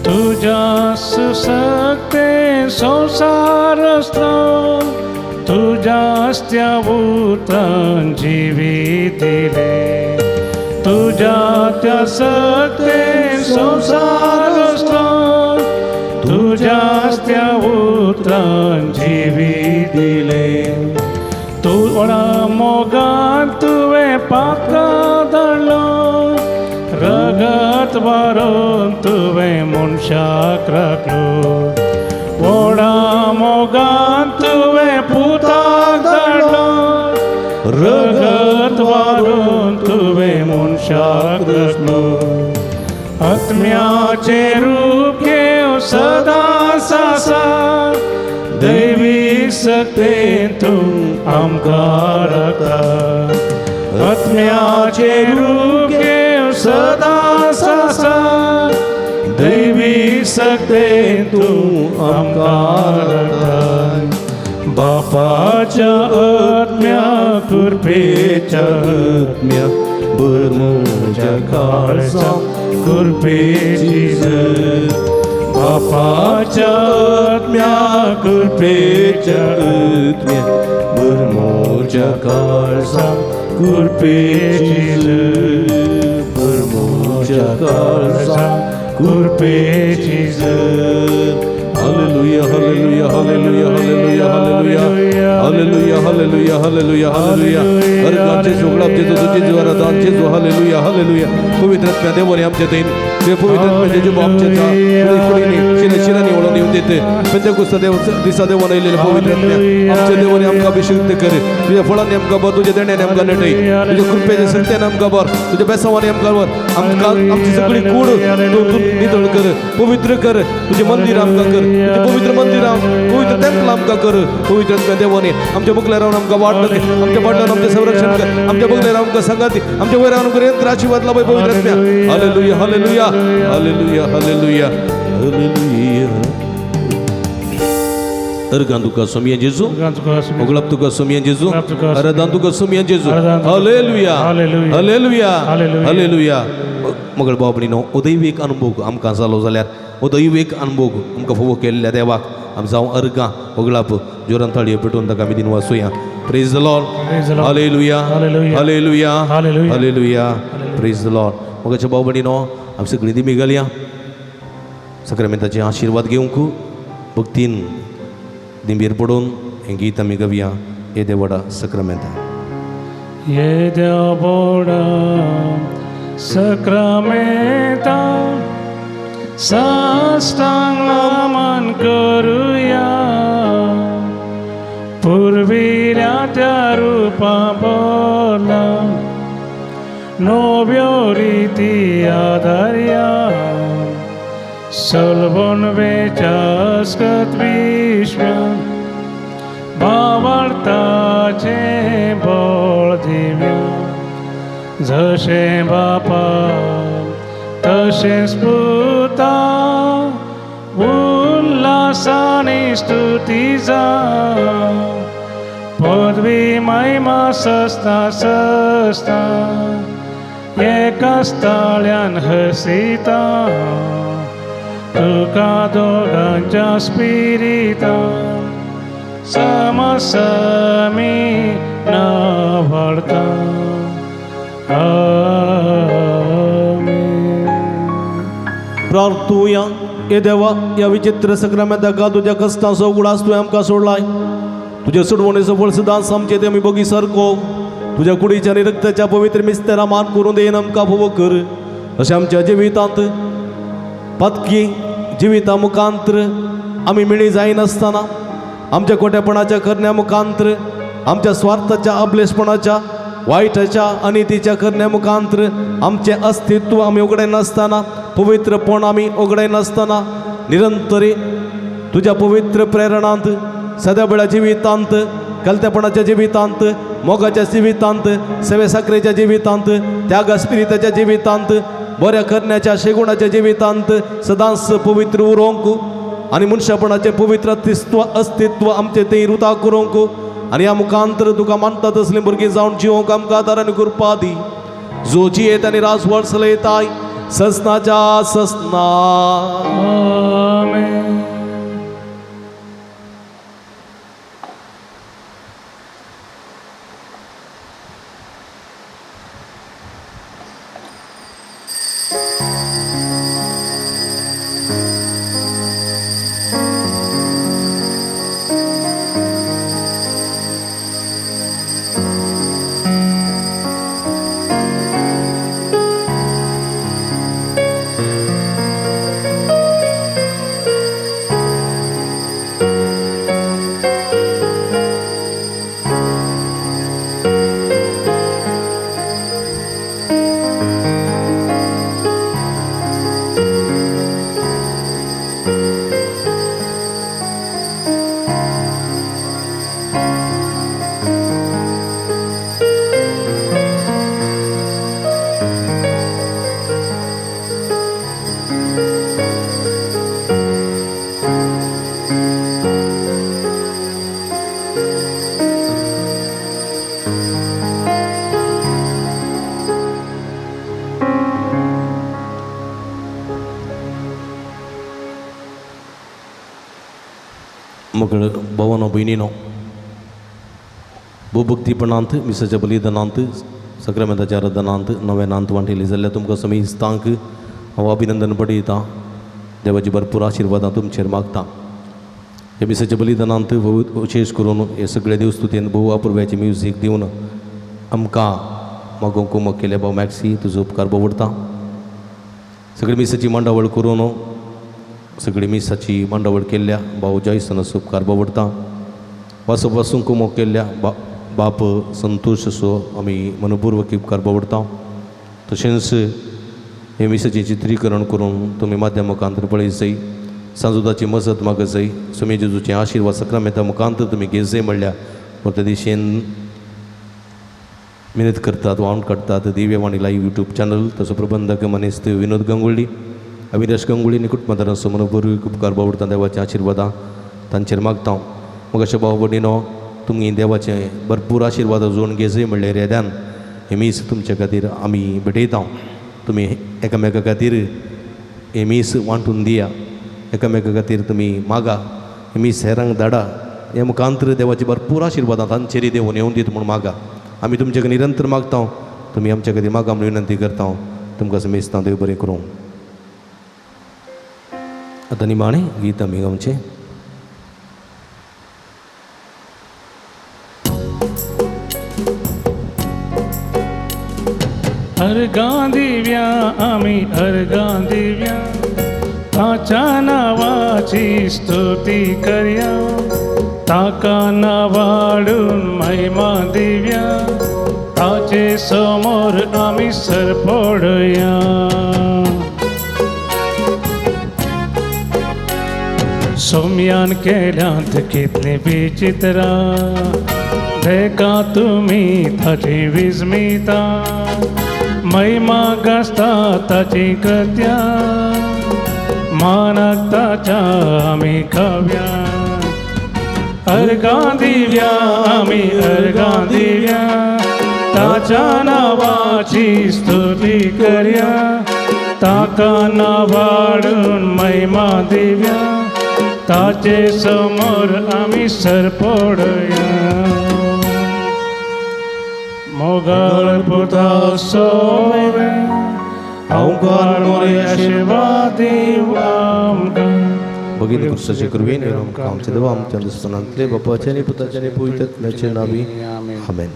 Speaker 2: तुझ्या सुसक्ते संसार असलो, तुझ्याच त्या उतरान जिवीत दिलें. तुझ्या त्या सक्ते संसार असलो, तुझ्याच त्या उतरान मनशाक राखलो व्हडा मोगान तुवें पुताक धाडलो रगत वारून तुवें मनशाक रचलो आत्म्याचें रूप घेवन सदांच आसा दैवी सक्तेन तूं आमकां राखता आत्म्याचें रूप घेवन सदांच आसा दैवी सक्तेन तूं आमकां राखता बापाच्या आत्म्या कृपेच्या आत्म्या भर म्हज्या काळजाक कृपेची झर बापाच्या आत्म्या कृपेच्या आत्म्या भर म्हज्या काळजाक कृपेची झर भर म्हज्या काळजाक कृपेची झर.
Speaker 4: Hallelujah, hallelujah, hallelujah, hallelujah, hallelujah, hallelujah, hallelujah, hallelujah, hallelujah. अर्गांचे जोगळापचे जो तुझे जो आराधांचे जो हालेलुया हालेलुया. पवित्र आत्म्या देवाने आमच्या देईन ते पवित्र आत्म्याचे जीव आमच्या फुडे शिरा शिरांनी ओळून येऊन देते. पेंतेकोस्त देव दिसा देवाने येयलेले पवित्र आत्म्या आमच्या देवाने आमकां अभिषेक कर. तुझ्या फळांनी आमकां बर, तुझ्या देण्याने आमकां नेटय, तुझ्या कृपेच्या सत्याने आमकां बर, तुझ्या बेसावाने आमकां बर. आमकां आमची सगळी कूड तूं तूं नितळ कर, पवित्र कर. तुझे मंदिर आमकां कर, तुझे पवित्र मंदिर पवित्र टेम्पल आमकां कर. पवित्र आत्म्या देवाने आमच्या मुखल्या रावन आमकां वाट दाखय, आमच्या फाटल्यान आमचें संरक्षण कर, आमच्या बगल्या रावन आमकां सांगात, आमच्या वयर रावन आमकां आशीर्वाद लाभय पवित्र आत्म्या. Hallelujah hallelujah hallelujah hallelujah hallelujah. अर्गां तुका सोमया जेजू, मोगलाप तुका सोमया जेजू, आराधन तुका सोमया जेजू. Hallelujah hallelujah hallelujah. मगळ बाबणीनो उदैवीक अनुभव आमकां जालो जाल्यार उदैवीक अनुभव आमकां फावो केल्ल्या देवाक आमी जावं अर्गां मोगलाप जोरान ताळयो पेटोवन ताका आमी दिनवासुया. Praise the Lord. Hallelujah hallelujah hallelujah. Praise the Lord. मगाच्या भाव भयणीनो आमी सगळीं दिमी घालया सक्रामेंताचे आशिर्वाद घेवंक भक्तीन दिंबेर पडून हें गीत आमी गावया. येदे व्हडा सक्रामेंता
Speaker 2: येद्या व्हडा सक्रामेंता साष्टांग नमन करुया पुर्विल्या त्या रुपा बोला नव्यो रिती आदारया सलबन वेचास्कत विश्व भावार्थाचें बळ दिव्या जशें बापा तशेंच पुता उल्हासानी स्तुती जा पदवी महिमा सस्ता सस्ता एकाच ताळ्यान हसिता तुका दोगांच्या स्पिरितान समसमी नावडता. आमेन.
Speaker 4: प्रार्थुया. हे देवा, ह्या विचित्र सक्रामेंताक तुज्या कश्टांचो उगडास तुवें आमकां सोडलाय. तुज्या सोडवणेचो फळ सदांच आमचे ते आमी बगी सारको तुज्या कुडीच्या आनी रक्ताच्या पवित्र मिस्तेरा मान करून देन आमकां फावो कर. अशें आमच्या जिवितांत पातकी जिविता मुखांत्र आमी मेळी जायनासतना आमच्या खोटेपणाच्या करण्या मुखांत्र आमच्या स्वार्थाच्या अबलेशपणाच्या वायटाच्या अनितीच्या करण्या मुखांत्र आमचें अस्तित्व आमी उगडायनासतना पवित्रपण आमी उगडायनासतना निरंतरी तुज्या पवित्र प्रेरणांत सदाबळ्या जिवितांत कलतेपणाच्या जिवितांत मोगाच्या जिवितांत सेवे साखरेच्या जिवितांत त्यागा स्पिरिताच्या जिवितांत बऱ्या करण्याच्या शेगुणाच्या जिवितांत सदांच पवित्र उरोंक आनी मनशापणाचें पवित्र अस्तित्व अस्तित्व आमचें तें रुता करूंक आनी ह्या मुखांतर तुका मानता तसलीं भुरगीं जावन जिवंक आमकां आदार आनी कृपा दी. जो जियेत आनी राजवट चलयताय ससनाच्या ससना.
Speaker 2: आमेन.
Speaker 3: मगळ भवनो भयणीनो भूभक्तीपणांत मिसाच्या बलिदानांत सक्रमेंताच्या आराधनांत नव्यानांत वांटेली जाल्यार तुमकां समेस्तांक हांव अभिनंदन पडयतां. देवाची भरपूर आशिर्वादां तुमचेर मागता. ह्या मिसाच्या बलिदानांत भोव विशेश करून हे सगळे देवस्तुतीन भोव अपुर्व्याचें म्युजीक दिवन आमकां मागोवंक कुमक केल्या भाव मॅक्सी तुजो उपकार बोवडता. सगळी मिसाची मांडावळ करून सगळी मिसाची मांडावळ केल्ल्या भाव जॉयसनाचो उपकार बोवडता. वासप वासून कुमक केल्ल्या बाप संतोश असो आमी मनपूर्वक उपकार बोवडता. तशेंच हे मिसाचें चित्रीकरण करून तुमी माध्यम मुखांतर पळय जाय, सांजुदाची मजत मागत जाय, सुमी जेजूचे आशिर्वाद सक्रामेंता मुखांतर तुमी घेत जाय म्हणल्यार त्या दिशेन मेहनत करतात, वावण काडटात. दिव्यवाणी लायव्ह यूट्यूब चॅनल तसो प्रबंधक मनेस्त विनोद गंगुळ्ळी, अविनाश गंगुळ्ळी आनी कुटुंबादारांचो मनपूर्वक उपकार बावडटा. देवाच्या आशिर्वादां तांचेर मागता. मग अशें भाव भयणीनो तुमी देवाचे भरपूर आशिर्वाद जोडून घेजय म्हणल्यार येद्यान हे मीस तुमचे खातीर आमी भेटयता. तुमी एकामेका खातीर हे मीस वांटून दिया, एकामेका खातीर तुमी मागा, हे मीस हेरांक धाडा. हे मुखांतर देवाची भरपूर आशिर्वादां तांचेरय देवून येवन दीत म्हूण मागा. आमी तुमचे कडेन निरंतर मागता, तुमी आमच्या खातीर मागा म्हूण विनंती करता. तुमकां समेस्तां देव बरें करूं. आतां निमाणें गीत आमी गावचें.
Speaker 2: अर्गां दिव्या आमी अर्गां दिव्या, ताच्या नांवाची स्तुती करया, ताका नावाडून महिमा दिव्या, ताचे समोर आमी सरपडया. सोम्यान केल्यांत कितलीं विचित्रां, देखा तुमी ताची विस्मिता, महिमा गाजता ताची कृत्या, मानाक ताच्या आमी खाव्या. अर्गां दिव्या आमी अर्गां दिव्या, ताच्या नांवाची स्तुती करया, ताका नावाडून महिमा दिव्या, ताचे समोर आमी सरपडया. मोगाळ पुता सोवे अवकार मोरे आशीर्वाद दिवं आमकां.
Speaker 3: भगिनी क्रिस्ताचे कृपेन आमकां आमच्या देवा आमच्या दुस्मानांतले बापाचे आनी पुताचे आनी पवित्र आत्म्याचे नांवी आमेन.